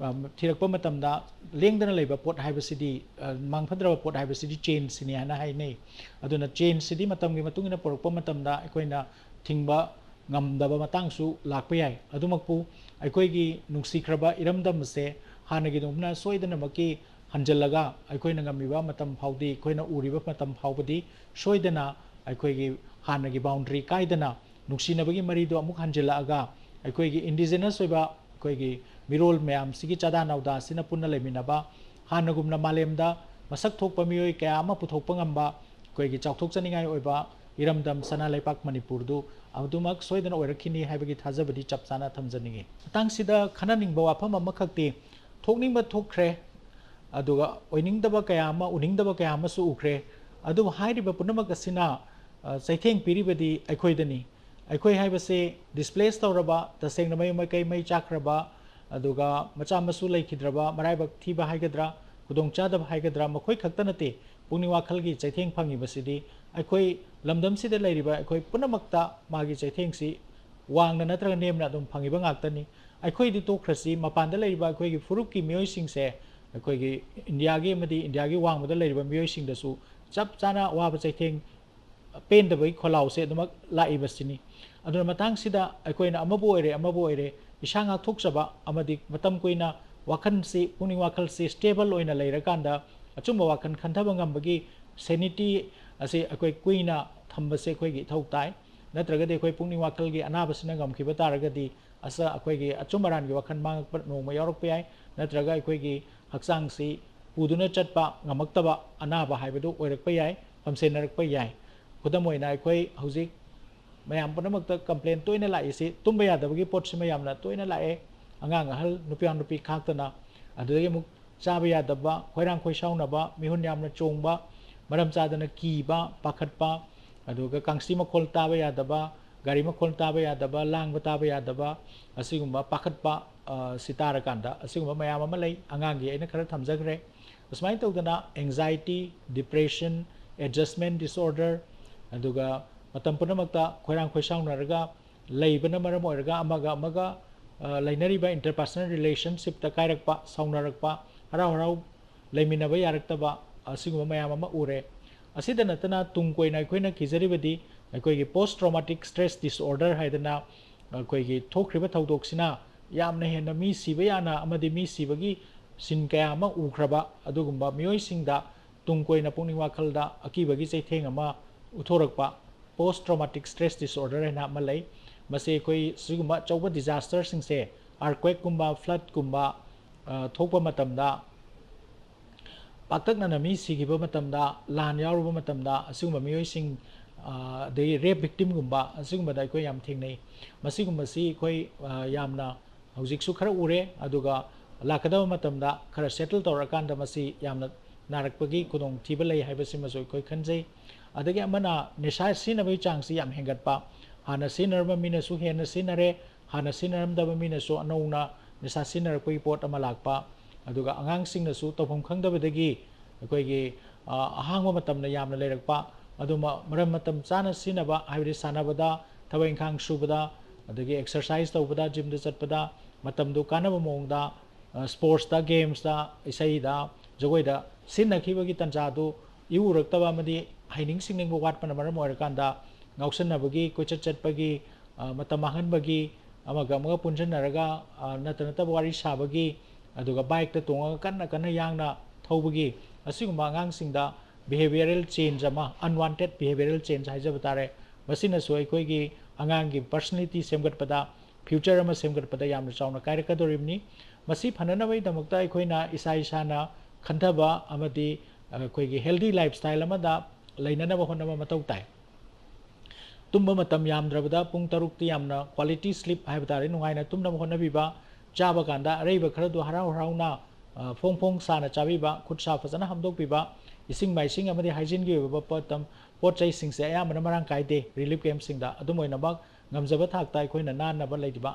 ꯑ, ꯊꯤꯔꯛꯄ ꯃꯇꯝꯗ ꯂꯦꯡꯗꯅ ꯂꯩꯕ ꯄꯣꯠ ꯍꯥꯏꯕꯁꯤꯗꯤ, ꯑ, ꯃꯥꯡꯐꯗ꯭ꯔꯕ ꯄꯣꯠ ꯍꯥꯏꯕꯁꯤꯗꯤ changeꯁꯤꯅꯤ ꯍꯥꯏꯅ ꯍꯥꯏꯅꯩ꯫ ꯑꯗꯨꯅ changeꯁꯤꯗꯤ ꯃꯇꯝꯒꯤ ꯃꯇꯨꯡ ꯏꯟꯅ ꯄꯨꯔꯛꯄ ꯃꯇꯝꯗ ꯑꯩꯈꯣꯏꯅ ꯊꯤꯡꯕ ꯉꯝꯗꯕ ꯃꯇꯥꯡꯁꯨ ꯂꯥꯛꯄ ꯌꯥꯏ꯫ ꯑꯗꯨꯃꯛꯄꯨ ꯑꯩꯈꯣꯏꯒꯤ ꯅꯨꯡꯁꯤꯈ꯭ꯔꯕ ꯏꯔꯝꯗꯝ ꯑꯁꯦ ꯍꯥꯟꯅꯒꯤꯗꯨꯃꯛꯅ ꯁꯣꯏꯗꯅꯃꯛꯀꯤ ꯍꯟꯖꯤꯜꯂꯒ, ꯑꯩꯈꯣꯏꯅ ꯉꯝꯃꯤꯕ ꯃꯇꯝ ꯐꯥꯎꯗꯤ, ꯑꯩꯈꯣꯏꯅ ꯎꯔꯤꯕ ꯃꯇꯝ ꯐꯥꯎꯕꯗꯤ ꯁꯣꯏꯗꯅ ꯑꯩꯈꯣꯏꯒꯤ ꯍꯥꯟꯅꯒꯤ boundary ꯀꯥꯏꯗꯅ ꯅꯨꯡꯁꯤꯅꯕꯒꯤ ꯃꯔꯤꯗꯣ ꯑꯃꯨꯛ ꯍꯟꯖꯤꯜꯂꯛꯑꯒ, ꯑꯩꯈꯣꯏꯒꯤ indigenous ꯑꯣꯏꯕ ꯑꯩꯈꯣꯏꯒꯤ ꯃꯤꯔꯣꯜ ꯃꯌꯥꯝꯁꯤꯒꯤ ꯆꯥꯗꯥ ꯅꯥꯎꯗꯥꯁꯤꯅ ꯄꯨꯟꯅ ꯂꯩꯃꯤꯟꯅꯕ, ꯍꯥꯟꯅꯒꯨꯝꯅ ꯃꯥꯂꯦꯝꯗ ꯃꯁꯛ ꯊꯣꯛꯄ ꯃꯤꯑꯣꯏ ꯀꯌꯥ ꯑꯃ ꯄꯨꯊꯣꯛꯄ ꯉꯝꯕ, ꯑꯩꯈꯣꯏꯒꯤ ꯆꯥꯎꯊꯣꯛꯆꯅꯤꯡꯉꯥꯏ ꯑꯣꯏꯕ ꯏꯔꯝꯗꯝ ꯁꯅꯥ ꯂꯩꯄꯥꯛ ꯃꯅꯤꯄꯨꯔꯗꯨ ꯑꯗꯨꯃꯛ ꯁꯣꯏꯗꯅ ꯑꯣꯏꯔꯛꯈꯤꯅꯤ ꯍꯥꯏꯕꯒꯤ ꯊꯥꯖꯕꯗꯤ ꯆꯞ ꯆꯥꯅ ꯊꯝꯖꯅꯤꯡꯏ꯫ ꯃꯇꯥꯡꯁꯤꯗ ꯈꯟꯅꯅꯤꯡꯕ ꯋꯥꯐꯝ ꯑꯃꯈꯛꯇꯤ, ꯊꯣꯛꯅꯤꯡꯕ ꯊꯣꯛꯈ꯭ꯔꯦ, ꯑꯗꯨꯒ ꯑꯣꯏꯅꯤꯡꯗꯕ ꯀꯌꯥ ꯑꯃ, ꯎꯅꯤꯡꯗꯕ ꯀꯌꯥ ꯑꯃꯁꯨ ꯎꯈ꯭ꯔꯦ꯫ ꯑꯗꯨꯕꯨ ꯍꯥꯏꯔꯤꯕ ꯄꯨꯝꯅꯃꯛ ꯑꯁꯤꯅ, ꯑ, ꯆꯩꯊꯦꯡ ꯄꯤꯔꯤꯕꯗꯤ ꯑꯩꯈꯣꯏꯗꯅꯤ꯫ ꯑꯩꯈꯣꯏ ꯍꯥꯏꯕꯁꯤ displace ꯇꯧꯔꯕ, ꯇꯁꯦꯡꯅ ꯃꯌꯨꯝ ꯃꯀꯩ ꯃꯩ ꯆꯥꯛꯈ꯭ꯔꯕ, ꯑꯗꯨꯒ ꯃꯆꯥ ꯃꯁꯨ ꯂꯩꯈꯤꯗ꯭ꯔꯕ, ꯃꯔꯥꯏꯕꯛ ꯊꯤꯕ ꯍꯥꯏꯒꯗ꯭ꯔꯥ, ꯈꯨꯗꯣꯡꯆꯥꯗꯕ ꯍꯥꯏꯒꯗ꯭ꯔꯥ, ꯃꯈꯣꯏ ꯈꯛꯇ ꯅꯠꯇꯦ꯫ ꯄꯨꯛꯅꯤꯡ ꯋꯥꯈꯜꯒꯤ ꯆꯩꯊꯦꯡ ꯐꯪꯉꯤꯕꯁꯤꯗꯤ ꯑꯩꯈꯣꯏ ꯂꯝꯗꯝꯁꯤꯗ ꯂꯩꯔꯤꯕ ꯑꯩꯈꯣꯏ ꯄꯨꯝꯅꯃꯛꯇ ꯃꯥꯒꯤ ꯆꯩꯊꯦꯡꯁꯤ ꯋꯥꯡꯅ ꯅꯠꯇ꯭ꯔꯒ ꯅꯦꯝꯅ ꯑꯗꯨꯝ ꯐꯪꯉꯤꯕ ꯉꯥꯛꯇꯅꯤ꯫ ꯑꯩꯈꯣꯏꯗꯤ ꯇꯣꯛꯈ꯭ꯔꯁꯤ, ꯃꯄꯥꯟꯗ ꯂꯩꯔꯤꯕ ꯑꯩꯈꯣꯏꯒꯤ ꯐꯨꯔꯨꯞꯀꯤ ꯃꯤꯑꯣꯏꯁꯤꯡꯁꯦ, ꯑꯩꯈꯣꯏꯒꯤ ꯏꯟꯗꯤꯌꯥꯒꯤ ꯑꯃꯗꯤ ꯏꯟꯗꯤꯌꯥꯒꯤ ꯋꯥꯡꯃꯗ ꯂꯩꯔꯤꯕ ꯃꯤꯑꯣꯏꯁꯤꯡꯗꯁꯨ ꯆꯞ ꯆꯥꯅ ꯑꯋꯥꯕ ꯆꯩꯊꯦꯡ, ꯄꯦꯟꯗꯕꯒꯤ ꯈꯣꯜꯂꯥꯎꯁꯦ ꯑꯗꯨꯃꯛ ꯂꯥꯛꯏꯕꯁꯤꯅꯤ꯫ ꯑꯗꯨꯅ ꯃꯇꯥꯡꯁꯤꯗ ꯑꯩꯈꯣꯏꯅ ꯑꯃꯕꯨ ꯑꯣꯏꯔꯦ, ꯑꯃꯕꯨ ꯑꯣꯏꯔꯦ, ꯏꯁꯥ ꯉꯥꯛꯊꯣꯛꯆꯕ ꯑꯃꯗꯤ ꯃꯇꯝ ꯀꯨꯏꯅ ꯋꯥꯈꯜꯁꯤ, ꯄꯨꯛꯅꯤꯡ ꯋꯥꯈꯜꯁꯤ stable ꯑꯣꯏꯅ ꯂꯩꯔꯀꯥꯟꯗ ꯑꯆꯨꯝꯕ ꯋꯥꯈꯜ ꯈꯟꯊꯕ ꯉꯝꯕꯒꯤ sanity ꯑꯁꯤ ꯑꯩꯈꯣꯏ ꯀꯨꯏꯅ ꯊꯝꯕꯁꯦ ꯑꯩꯈꯣꯏꯒꯤ ꯏꯊꯧ ꯇꯥꯏ꯫ ꯅꯠꯇ꯭ꯔꯒꯗꯤ ꯑꯩꯈꯣꯏ ꯄꯨꯛꯅꯤꯡ ꯋꯥꯈꯜꯒꯤ ꯑꯅꯥꯕꯁꯤꯅ ꯉꯝꯈꯤꯕ ꯇꯥꯔꯒꯗꯤ ꯑꯁ, ꯑꯩꯈꯣꯏꯒꯤ ꯑꯆꯨꯝ ꯑꯔꯥꯟꯒꯤ ꯋꯥꯈꯜ ꯃꯥꯡꯉꯛꯄ ꯅꯣꯡꯃ ꯌꯥꯎꯔꯛꯄ ꯌꯥꯏ, ꯅꯠꯇ꯭ꯔꯒ ꯑꯩꯈꯣꯏꯒꯤ ꯍꯛꯆꯥꯡꯁꯤ ꯄꯨꯗꯨꯅ ꯆꯠꯄ ꯉꯝꯃꯛꯇꯕ ꯑꯅꯥꯕ ꯍꯥꯏꯕꯗꯨ ꯑꯣꯏꯔꯛꯄ ꯌꯥꯏ, ꯄꯝꯁꯦꯟꯅꯔꯛꯄ ꯌꯥꯏ꯫ ꯈꯨꯗꯝ ꯑꯣꯏꯅ ꯑꯩꯈꯣꯏ ꯍꯧꯖꯤꯛ ꯃꯌꯥꯝ ꯄꯨꯝꯅꯃꯛꯇ complain ꯇꯣꯏꯅ ꯂꯥꯛꯏꯁꯤ ꯇꯨꯝꯕ ꯌꯥꯗꯕꯒꯤ ꯄꯣꯠꯁꯤꯃ ꯌꯥꯝꯅ ꯇꯣꯏꯅ ꯂꯥꯛꯑꯦ꯫ ꯑꯉꯥꯡ ꯑꯍꯜ ꯅꯨꯄꯥ ꯅꯨꯄꯤ ꯈꯥꯛꯇꯅ꯫ ꯑꯗꯨꯗꯒꯤ ꯑꯃꯨꯛ ꯆꯥꯕ ꯌꯥꯗꯕ, ꯈꯣꯏꯔꯥꯡ ꯈꯣꯏꯁꯥꯎꯅꯕ, ꯃꯤꯍꯨꯟ ꯌꯥꯝꯅ ꯆꯣꯡꯕ, ꯃꯔꯝ ꯆꯥꯗꯅ ꯀꯤꯕ, ꯄꯥꯈꯠꯄ, ꯑꯗꯨꯒ ꯀꯥꯡꯁꯤ ꯃꯈꯣꯜ ꯇꯥꯕ ꯌꯥꯗꯕ, ꯒꯥꯔꯤ ꯃꯈꯣꯜ ꯇꯥꯕ ꯌꯥꯗꯕ, ꯂꯥꯡꯕ ꯇꯥꯕ ꯌꯥꯗꯕ, ꯑꯁꯤꯒꯨꯝꯕ ꯄꯥꯈꯠꯄ, ꯑ, ꯁꯤ ꯇꯥꯔꯀꯥꯟꯗ ꯑꯁꯤꯒꯨꯝꯕ ꯃꯌꯥꯝ ꯑꯃ ꯂꯩ꯫ ꯑꯉꯥꯡꯒꯤ ꯑꯩꯅ ꯈꯔ ꯊꯝꯖꯈ꯭ꯔꯦ꯫ ꯑꯁꯨꯃꯥꯏꯅ ꯇꯧꯗꯅ anxiety, depression, adjustment disorder, ꯑꯗꯨꯒ ꯃꯇꯝ ꯄꯨꯝꯅꯃꯛꯇ ꯈꯣꯏꯔꯥꯡ ꯈꯣꯏꯁꯥꯎꯅꯔꯒ ꯂꯩꯕꯅ ꯃꯔꯝ ꯑꯣꯏꯔꯒ ꯑꯃꯒ ꯑꯃꯒ, ꯑ, ꯂꯩꯅꯔꯤꯕ interpersonal relationshipꯇ ꯀꯥꯏꯔꯛꯄ, ꯁꯥꯎꯅꯔꯛꯄ, ꯍꯔꯥꯎ ꯍꯔꯥꯎ ꯂꯩꯃꯤꯟꯅꯕ ꯌꯥꯔꯛꯇꯕ, ꯑꯁꯤꯒꯨꯝꯕ ꯃꯌꯥꯝ ꯑꯃ ꯎꯔꯦ꯫ ꯑꯁꯤꯗ ꯅꯠꯇꯅ ꯇꯨꯡ ꯀꯣꯏꯅ ꯑꯩꯈꯣꯏꯅ ꯀꯤꯖꯔꯤꯕꯗꯤ ꯑꯩꯈꯣꯏꯒꯤ post traumatic stress disorder ꯍꯥꯏꯗꯅ ꯑꯩꯈꯣꯏꯒꯤ ꯊꯣꯛꯈ꯭ꯔꯤꯕ ꯊꯧꯗꯣꯛꯁꯤꯅ ꯌꯥꯝꯅ ꯍꯦꯟꯅ ꯃꯤ ꯁꯤꯕ ꯌꯥꯅ ꯑꯃꯗꯤ ꯃꯤ ꯁꯤꯕꯒꯤ scene ꯀꯌꯥ ꯑꯃ ꯎꯈ꯭ꯔꯕ ꯑꯗꯨꯒꯨꯝꯕ ꯃꯤꯑꯣꯏꯁꯤꯡꯗ ꯇꯨꯡ ꯀꯣꯏꯅ ꯄꯨꯛꯅꯤꯡ ꯋꯥꯈꯜꯗ ꯑꯀꯤꯕꯒꯤ ꯆꯩꯊꯦꯡ ꯑꯃ ꯎꯠꯊꯣꯔꯛꯄ post traumatic stress disorder ꯍꯥꯏꯅ ꯑꯃ ꯂꯩ꯫ ꯃꯁꯤ ꯑꯩꯈꯣꯏ ꯁꯤꯒꯨꯝꯕ ꯑꯆꯧꯕ disasterꯁꯤꯡꯁꯦ, earthquakeꯀꯨꯝꯕ, floodꯀꯨꯝꯕ, ꯑ, ꯊꯣꯛꯄ ꯃꯇꯝꯗ, ꯄꯥꯛꯇꯛꯅꯅ ꯃꯤ ꯁꯤꯈꯤꯕ ꯃꯇꯝꯗ, ꯂꯥꯟ ꯌꯥꯎꯔꯨꯕ ꯃꯇꯝꯗ, ꯑꯁꯤꯒꯨꯝꯕ ꯃꯤꯑꯣꯏꯁꯤꯡ, ꯑ, ꯑꯗꯒꯤ rape victimꯒꯨꯝꯕ, ꯑꯁꯤꯒꯨꯝꯕꯗ ꯑꯩꯈꯣꯏ ꯌꯥꯝ ꯊꯦꯡꯅꯩ꯫ ꯃꯁꯤꯒꯨꯝꯕꯁꯤ ꯑꯩꯈꯣꯏ, ꯑ, ꯌꯥꯝꯅ ꯍꯧꯖꯤꯛꯁꯨ ꯈꯔ ꯎꯔꯦ, ꯑꯗꯨꯒ ꯂꯥꯛꯀꯗꯕ ꯃꯇꯝꯗ ꯈꯔ settle ꯇꯧꯔꯀꯥꯟꯗ ꯃꯁꯤ ꯌꯥꯝꯅ ꯅꯥꯔꯛꯄꯒꯤ ꯈꯨꯗꯣꯡꯊꯤꯕ ꯂꯩ ꯍꯥꯏꯕꯁꯤꯃꯁꯨ ꯑꯩꯈꯣꯏ ꯈꯟꯖꯩ꯫ ꯑꯗꯒꯤ ꯑꯃꯅ ꯅꯤꯁꯥ ꯁꯤꯖꯤꯟꯅꯕꯒꯤ ꯆꯥꯡꯁꯤ ꯌꯥꯝ ꯍꯦꯟꯒꯠꯄ, ꯍꯥꯟꯅ ꯁꯤꯖꯤꯟꯅꯔꯝꯕ ꯃꯤꯅꯁꯨ ꯍꯦꯟꯅ ꯁꯤꯖꯤꯟꯅꯔꯦ, ꯍꯥꯟꯅ ꯁꯤꯖꯤꯟꯅꯔꯝꯗꯕ ꯃꯤꯅꯁꯨ ꯑꯅꯧꯅ ꯅꯤꯁꯥ ꯁꯤꯖꯤꯟꯅꯔꯛꯄꯒꯤ ꯄꯣꯠ ꯑꯃ ꯂꯥꯛꯄ, ꯑꯗꯨꯒ ꯑꯉꯥꯡꯁꯤꯡꯅꯁꯨ ꯇꯧꯐꯝ ꯈꯪꯗꯕꯗꯒꯤ ꯑꯩꯈꯣꯏꯒꯤ, ꯑ, ꯑꯍꯥꯡꯕ ꯃꯇꯝꯗ ꯌꯥꯝꯅ ꯂꯩꯔꯛꯄ, ꯑꯗꯨꯃ ꯃꯔꯝ ꯃꯇꯝ ꯆꯥꯅ ꯁꯤꯖꯤꯟꯅꯕ, ꯍꯥꯏꯕꯗꯤ ꯁꯥꯟꯅꯕꯗ, ꯊꯕꯛ ꯏꯪꯈꯥꯡ ꯁꯨꯕꯗ, ꯑꯗꯒꯤ exercise ꯇꯧꯕꯗ, gymꯗ ꯆꯠꯄꯗ ꯃꯇꯝꯗꯨ ꯀꯥꯟꯅꯕ ꯃꯑꯣꯡꯗ, ꯑ, sportsꯇ, gamesꯇ, ꯏꯁꯩꯗ, ꯖꯒꯣꯏꯗ ꯁꯤꯖꯤꯟꯅꯈꯤꯕꯒꯤ ꯇꯥꯟꯖꯥꯗꯨ ꯏꯎ ꯎꯔꯛꯇꯕ ꯑꯃꯗꯤ ꯍꯩꯅꯤꯡ ꯁꯤꯡꯅꯤꯡꯕ ꯋꯥꯠꯄꯅ ꯃꯔꯝ ꯑꯣꯏꯔꯀꯥꯟꯗ ꯉꯥꯎꯁꯟꯅꯕꯒꯤ, ꯀꯣꯏꯆꯠ ꯆꯠꯄꯒꯤ, ꯑ, ꯃꯇꯝ ꯃꯥꯡꯍꯟꯕꯒꯤ, ꯑꯃꯒ ꯑꯃꯒ ꯄꯨꯟꯁꯤꯟꯅꯔꯒ, ꯑ, ꯅꯠꯇ ꯅꯠꯇꯕ ꯋꯥꯔꯤ ꯁꯥꯕꯒꯤ, ꯑꯗꯨꯒ bikeꯇ ꯇꯣꯡꯉꯒ ꯀꯟꯅ ꯀꯟꯅ ꯌꯥꯡꯅ ꯊꯧꯕꯒꯤ, ꯑꯁꯤꯒꯨꯝꯕ ꯑꯉꯥꯡꯁꯤꯡꯗ behavioral change ꯑꯃ, unwanted behavioral change ꯍꯥꯏꯖꯕ ꯇꯥꯔꯦ, ꯃꯁꯤꯅꯁꯨ ꯑꯩꯈꯣꯏꯒꯤ ꯑꯉꯥꯡꯒꯤ personality ꯁꯦꯝꯒꯠꯄꯗ, future ꯑꯃ ꯁꯦꯝꯒꯠꯄꯗ ꯌꯥꯝꯅ ꯆꯥꯎꯅ ꯀꯥꯏꯔꯛꯀꯗꯧꯔꯤꯕꯅꯤ꯫ ꯃꯁꯤ ꯐꯅꯅꯕꯒꯤꯗꯃꯛꯇ ꯑꯩꯈꯣꯏꯅ ꯏꯁꯥ ꯏꯁꯥꯅ ꯈꯟꯊꯕ ꯑꯃꯗꯤ ꯑꯩꯈꯣꯏꯒꯤ healthy lifestyle ꯑꯃꯗ ꯂꯩꯅꯅꯕ ꯍꯣꯠꯅꯕ ꯃꯊꯧ ꯇꯥꯏ꯫ ꯇꯨꯝꯕ ꯃꯇꯝ ꯌꯥꯝꯗ꯭ꯔꯕꯗ ꯄꯨꯡ ꯇꯔꯨꯛꯇꯤ ꯌꯥꯝꯅ quality sleep ꯍꯥꯏꯕ ꯇꯥꯔꯦ, ꯅꯨꯡꯉꯥꯏꯅ ꯇꯨꯝꯅꯕ ꯍꯣꯠꯅꯕꯤꯕ, ꯆꯥꯕ ꯀꯥꯟꯗ ꯑꯔꯩꯕ ꯈꯔꯗꯨ ꯍꯔꯥꯎ ꯍꯔꯥꯎꯅ, ꯑ, ꯐꯣꯡ ꯐꯣꯡ ꯁꯥꯅ ꯆꯥꯕꯤꯕ, ꯈꯨꯠ ꯁꯥ ꯐꯖꯅ ꯍꯥꯝꯗꯣꯛꯄꯤꯕ, ꯏꯁꯤꯡ ꯃꯥꯏꯁꯤꯡ ꯑꯃꯗꯤ hygieneꯒꯤ ꯑꯣꯏꯕ ꯄꯣꯠꯇꯝ-, ꯄꯣꯠ ꯆꯩꯁꯤꯡꯁꯦ ꯑꯌꯥꯝꯕꯅ ꯃꯔꯥꯡ ꯀꯥꯏꯗꯦ relief campꯁꯤꯡꯗ꯫ ꯑꯗꯨꯝ ꯑꯣꯏꯅꯃꯛ ꯉꯝꯖꯕ ꯊꯥꯛꯇ ꯑꯩꯈꯣꯏꯅ ꯅꯥꯟꯅꯕ ꯂꯩꯔꯤꯕ,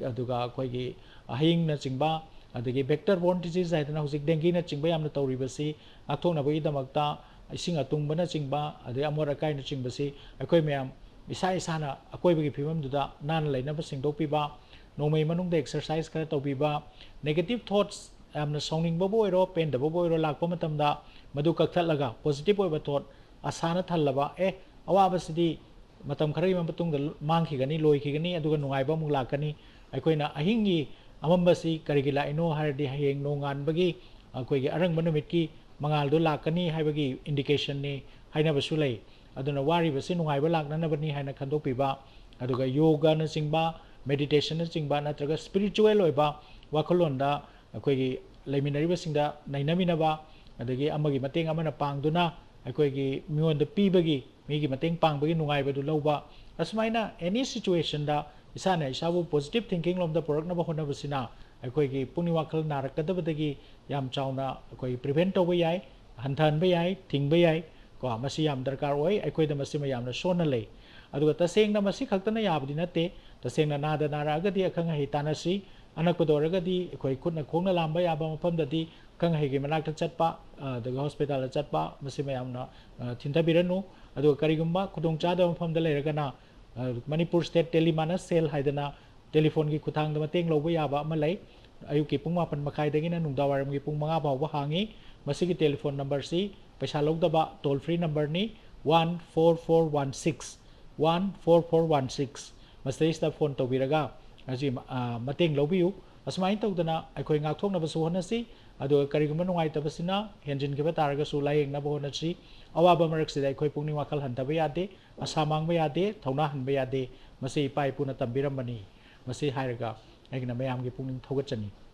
ꯑꯗꯨꯒ ꯑꯩꯈꯣꯏꯒꯤ ꯑꯍꯤꯡꯅꯆꯤꯡꯕ, ꯑꯗꯒꯤ vector borne disease ꯍꯥꯏꯗꯅ ꯍꯧꯖꯤꯛ dengueꯅꯆꯤꯡꯕ ꯌꯥꯝꯅ ꯇꯧꯔꯤꯕꯁꯤ ꯉꯥꯛꯊꯣꯛꯅꯕꯒꯤꯗꯃꯛꯇ ꯏꯁꯤꯡ ꯑꯇꯨꯡꯕꯅꯆꯤꯡꯕ, ꯑꯗꯩ ꯑꯃꯣꯠ ꯑꯀꯥꯏꯅꯆꯤꯡꯕꯁꯤ ꯑꯩꯈꯣꯏ ꯃꯌꯥꯝ ꯏꯁꯥ ꯏꯁꯥꯅ ꯑꯀꯣꯏꯕꯒꯤ ꯐꯤꯕꯝꯗꯨꯗ ꯅꯥꯟꯅ ꯂꯩꯅꯕ ꯁꯦꯡꯗꯣꯛꯄꯤꯕ, ꯅꯣꯡꯃꯩ ꯃꯅꯨꯡꯗ exercise ꯈꯔ ꯇꯧꯕꯤꯕ, negative thoughts, ꯌꯥꯝꯅ ꯁꯥꯎꯅꯤꯡꯕꯕꯨ ꯑꯣꯏꯔꯣ, ꯄꯦꯟꯗꯕꯕꯨ ꯑꯣꯏꯔꯣ, ꯂꯥꯛꯄ ꯃꯇꯝꯗ ꯃꯗꯨ ꯀꯛꯊꯠꯂꯒ positive ꯑꯣꯏꯕ thought, ꯑꯁꯥꯅ ꯊꯜꯂꯕ, ꯑꯦ, ꯑꯋꯥꯕꯁꯤꯗꯤ ꯃꯇꯝ ꯈꯔꯒꯤ ꯃꯇꯨꯡꯗ ꯃꯥꯡꯈꯤꯒꯅꯤ, ꯂꯣꯏꯈꯤꯒꯅꯤ, ꯑꯗꯨꯒ ꯅꯨꯡꯉꯥꯏꯕ ꯑꯃꯨꯛ ꯂꯥꯛꯀꯅꯤ꯫ ꯑꯩꯈꯣꯏꯅ ꯑꯍꯤꯡꯒꯤ ꯑꯃꯝꯕꯁꯤ ꯀꯔꯤꯒꯤ ꯂꯥꯛꯏꯅꯣ ꯍꯥꯏꯔꯗꯤ, ꯍꯌꯦꯡ ꯅꯣꯡꯉꯥꯟꯕꯒꯤ ꯑꯩꯈꯣꯏꯒꯤ ꯑꯔꯪꯕ ꯅꯨꯃꯤꯠꯀꯤ ꯃꯉꯥꯜꯗꯨ ꯂꯥꯛꯀꯅꯤ ꯍꯥꯏꯕꯒꯤ indicationꯅꯤ ꯍꯥꯏꯅꯕꯁꯨ ꯂꯩ꯫ ꯑꯗꯨꯅ ꯋꯥꯔꯤꯕꯁꯤ ꯅꯨꯡꯉꯥꯏꯕ ꯂꯥꯛꯅꯅꯕꯅꯤ ꯍꯥꯏꯅ ꯈꯟꯗꯣꯛꯄꯤꯕ, ꯑꯗꯨꯒ ꯌꯣꯒꯅꯆꯤꯡꯕ, meditationꯅꯆꯤꯡꯕ, ꯅꯠꯇ꯭ꯔꯒ spiritual ꯑꯣꯏꯕ ꯋꯥꯈꯜꯂꯣꯟꯗ ꯑꯩꯈꯣꯏꯒꯤ ꯂꯩꯃꯤꯟꯅꯔꯤꯕꯁꯤꯡꯗ ꯅꯩꯅꯃꯤꯟꯅꯕ, ꯑꯗꯒꯤ ꯑꯃꯒꯤ ꯃꯇꯦꯡ ꯑꯃꯅ ꯄꯥꯡꯗꯨꯅ ꯑꯩꯈꯣꯏꯒꯤ ꯃꯤꯉꯣꯟꯗ ꯄꯤꯕꯒꯤ, ꯃꯤꯒꯤ ꯃꯇꯦꯡ ꯄꯥꯡꯕꯒꯤ ꯅꯨꯡꯉꯥꯏꯕꯗꯨ ꯂꯧꯕ, ꯑꯁꯨꯃꯥꯏꯅ any situationꯗ ꯏꯁꯥꯅ ꯏꯁꯥꯕꯨ positive thinking ꯂꯣꯝꯗ ꯄꯨꯔꯛꯅꯕ ꯍꯣꯠꯅꯕꯁꯤꯅ ꯑꯩꯈꯣꯏꯒꯤ ꯄꯨꯛꯅꯤꯡ ꯋꯥꯈꯜ ꯅꯥꯔꯛꯀꯗꯕꯗꯒꯤ ꯌꯥꯝ ꯆꯥꯎꯅ ꯑꯩꯈꯣꯏ prevent ꯇꯧꯕ ꯌꯥꯏ, ꯍꯟꯊꯍꯟꯕ ꯌꯥꯏ, ꯊꯤꯡꯕ ꯌꯥꯏ꯫ ꯀꯣ, ꯃꯁꯤ ꯌꯥꯝ ꯗꯔꯀꯥꯔ ꯑꯣꯏ꯫ ꯑꯩꯈꯣꯏꯗ ꯃꯁꯤꯃ ꯌꯥꯝꯅ ꯁꯣꯟꯅ ꯂꯩ꯫ ꯑꯗꯨꯒ ꯇꯁꯦꯡꯅ ꯃꯁꯤ ꯈꯛꯇꯅ ꯌꯥꯕꯗꯤ ꯅꯠꯇꯦ꯫ ꯇꯁꯦꯡꯅ ꯅꯥꯗ ꯅꯥꯔꯛꯑꯒꯗꯤ ꯑꯈꯪ ꯑꯍꯩ ꯇꯥꯟꯅꯁꯤ꯫ ꯑꯅꯛꯄꯗ ꯑꯣꯏꯔꯒꯗꯤ ꯑꯩꯈꯣꯏ ꯈꯨꯠꯅ ꯈꯣꯡꯅ ꯂꯥꯝꯕ ꯌꯥꯕ ꯃꯐꯝꯗꯗꯤ ꯑꯈꯪ ꯑꯍꯩꯒꯤ ꯃꯅꯥꯛꯇ ꯆꯠꯄ, ꯑ, ꯑꯗꯨꯒ hospitalꯗ ꯆꯠꯄ, ꯃꯁꯤꯃ ꯌꯥꯝꯅ, ꯑ, ꯊꯤꯟꯊꯕꯤꯔꯅꯨ꯫ ꯑꯗꯨꯒ ꯀꯔꯤꯒꯨꯝꯕ ꯈꯨꯗꯣꯡꯆꯥꯗꯕ ꯃꯐꯝꯗ ꯂꯩꯔꯒꯅ, ꯑ, ꯃꯅꯤꯄꯨꯔ State Telemana Cell ꯍꯥꯏꯗꯅ telephone ꯒꯤ ꯈꯨꯠꯊꯥꯡꯗ ꯃꯇꯦꯡ ꯂꯧꯕ ꯌꯥꯕ ꯑꯃ ꯂꯩ꯫ ꯑꯌꯨꯛꯀꯤ ꯄꯨꯡ ꯃꯥꯄꯟ ꯃꯈꯥꯏꯗꯒꯤꯅ ꯅꯨꯡꯗꯥꯡꯋꯥꯏꯔꯝꯒꯤ ꯄꯨꯡ ꯃꯉꯥ ꯐꯥꯎꯕ ꯍꯥꯡꯉꯤ꯫ ꯃꯁꯤꯒꯤ telephone numberꯁꯤ ꯄꯩꯁꯥ ꯂꯧꯗꯕ toll free numberꯅꯤ, one four four one six, one four four one six꯫ ꯃꯁꯤꯗꯩꯁꯤꯗ phone ꯇꯧꯕꯤꯔꯒ ꯉꯁꯤ, ꯑ, ꯃꯇꯦꯡ ꯂꯧꯕꯤꯌꯨ꯫ ꯑꯁꯨꯃꯥꯏꯅ ꯇꯧꯗꯅ ꯑꯩꯈꯣꯏ ꯉꯥꯛꯊꯣꯛꯅꯕꯁꯨ ꯍꯣꯠꯅꯁꯤ꯫ ꯑꯗꯨꯒ ꯀꯔꯤꯒꯨꯝꯕ ꯅꯨꯡꯉꯥꯏꯇꯕꯁꯤꯅ ꯍꯦꯟꯖꯤꯟꯈꯤꯕ ꯇꯥꯔꯒꯁꯨ ꯂꯥꯌꯦꯡꯅꯕ ꯍꯣꯠꯅꯁꯤ꯫ ꯑꯋꯥꯕ ꯃꯔꯛꯁꯤꯗ ꯑꯩꯈꯣꯏ ꯄꯨꯛꯅꯤꯡ ꯋꯥꯈꯜ ꯍꯟꯊꯕ ꯌꯥꯗꯦ, ꯑꯁꯥ ꯃꯥꯡꯕ ꯌꯥꯗꯦ, ꯊꯧꯅꯥ ꯍꯟꯕ ꯌꯥꯗꯦ꯫ ꯃꯁꯤ ꯏꯄꯥ ꯏꯄꯨꯅ ꯇꯝꯕꯤꯔꯝꯕꯅꯤ꯫ ꯃꯁꯤ ꯍꯥꯏꯔꯒ ꯑꯩꯅ ꯃꯌꯥꯝꯒꯤ ꯄꯨꯛꯅꯤꯡ ꯊꯧꯒꯠꯆꯅꯤꯡꯏ꯫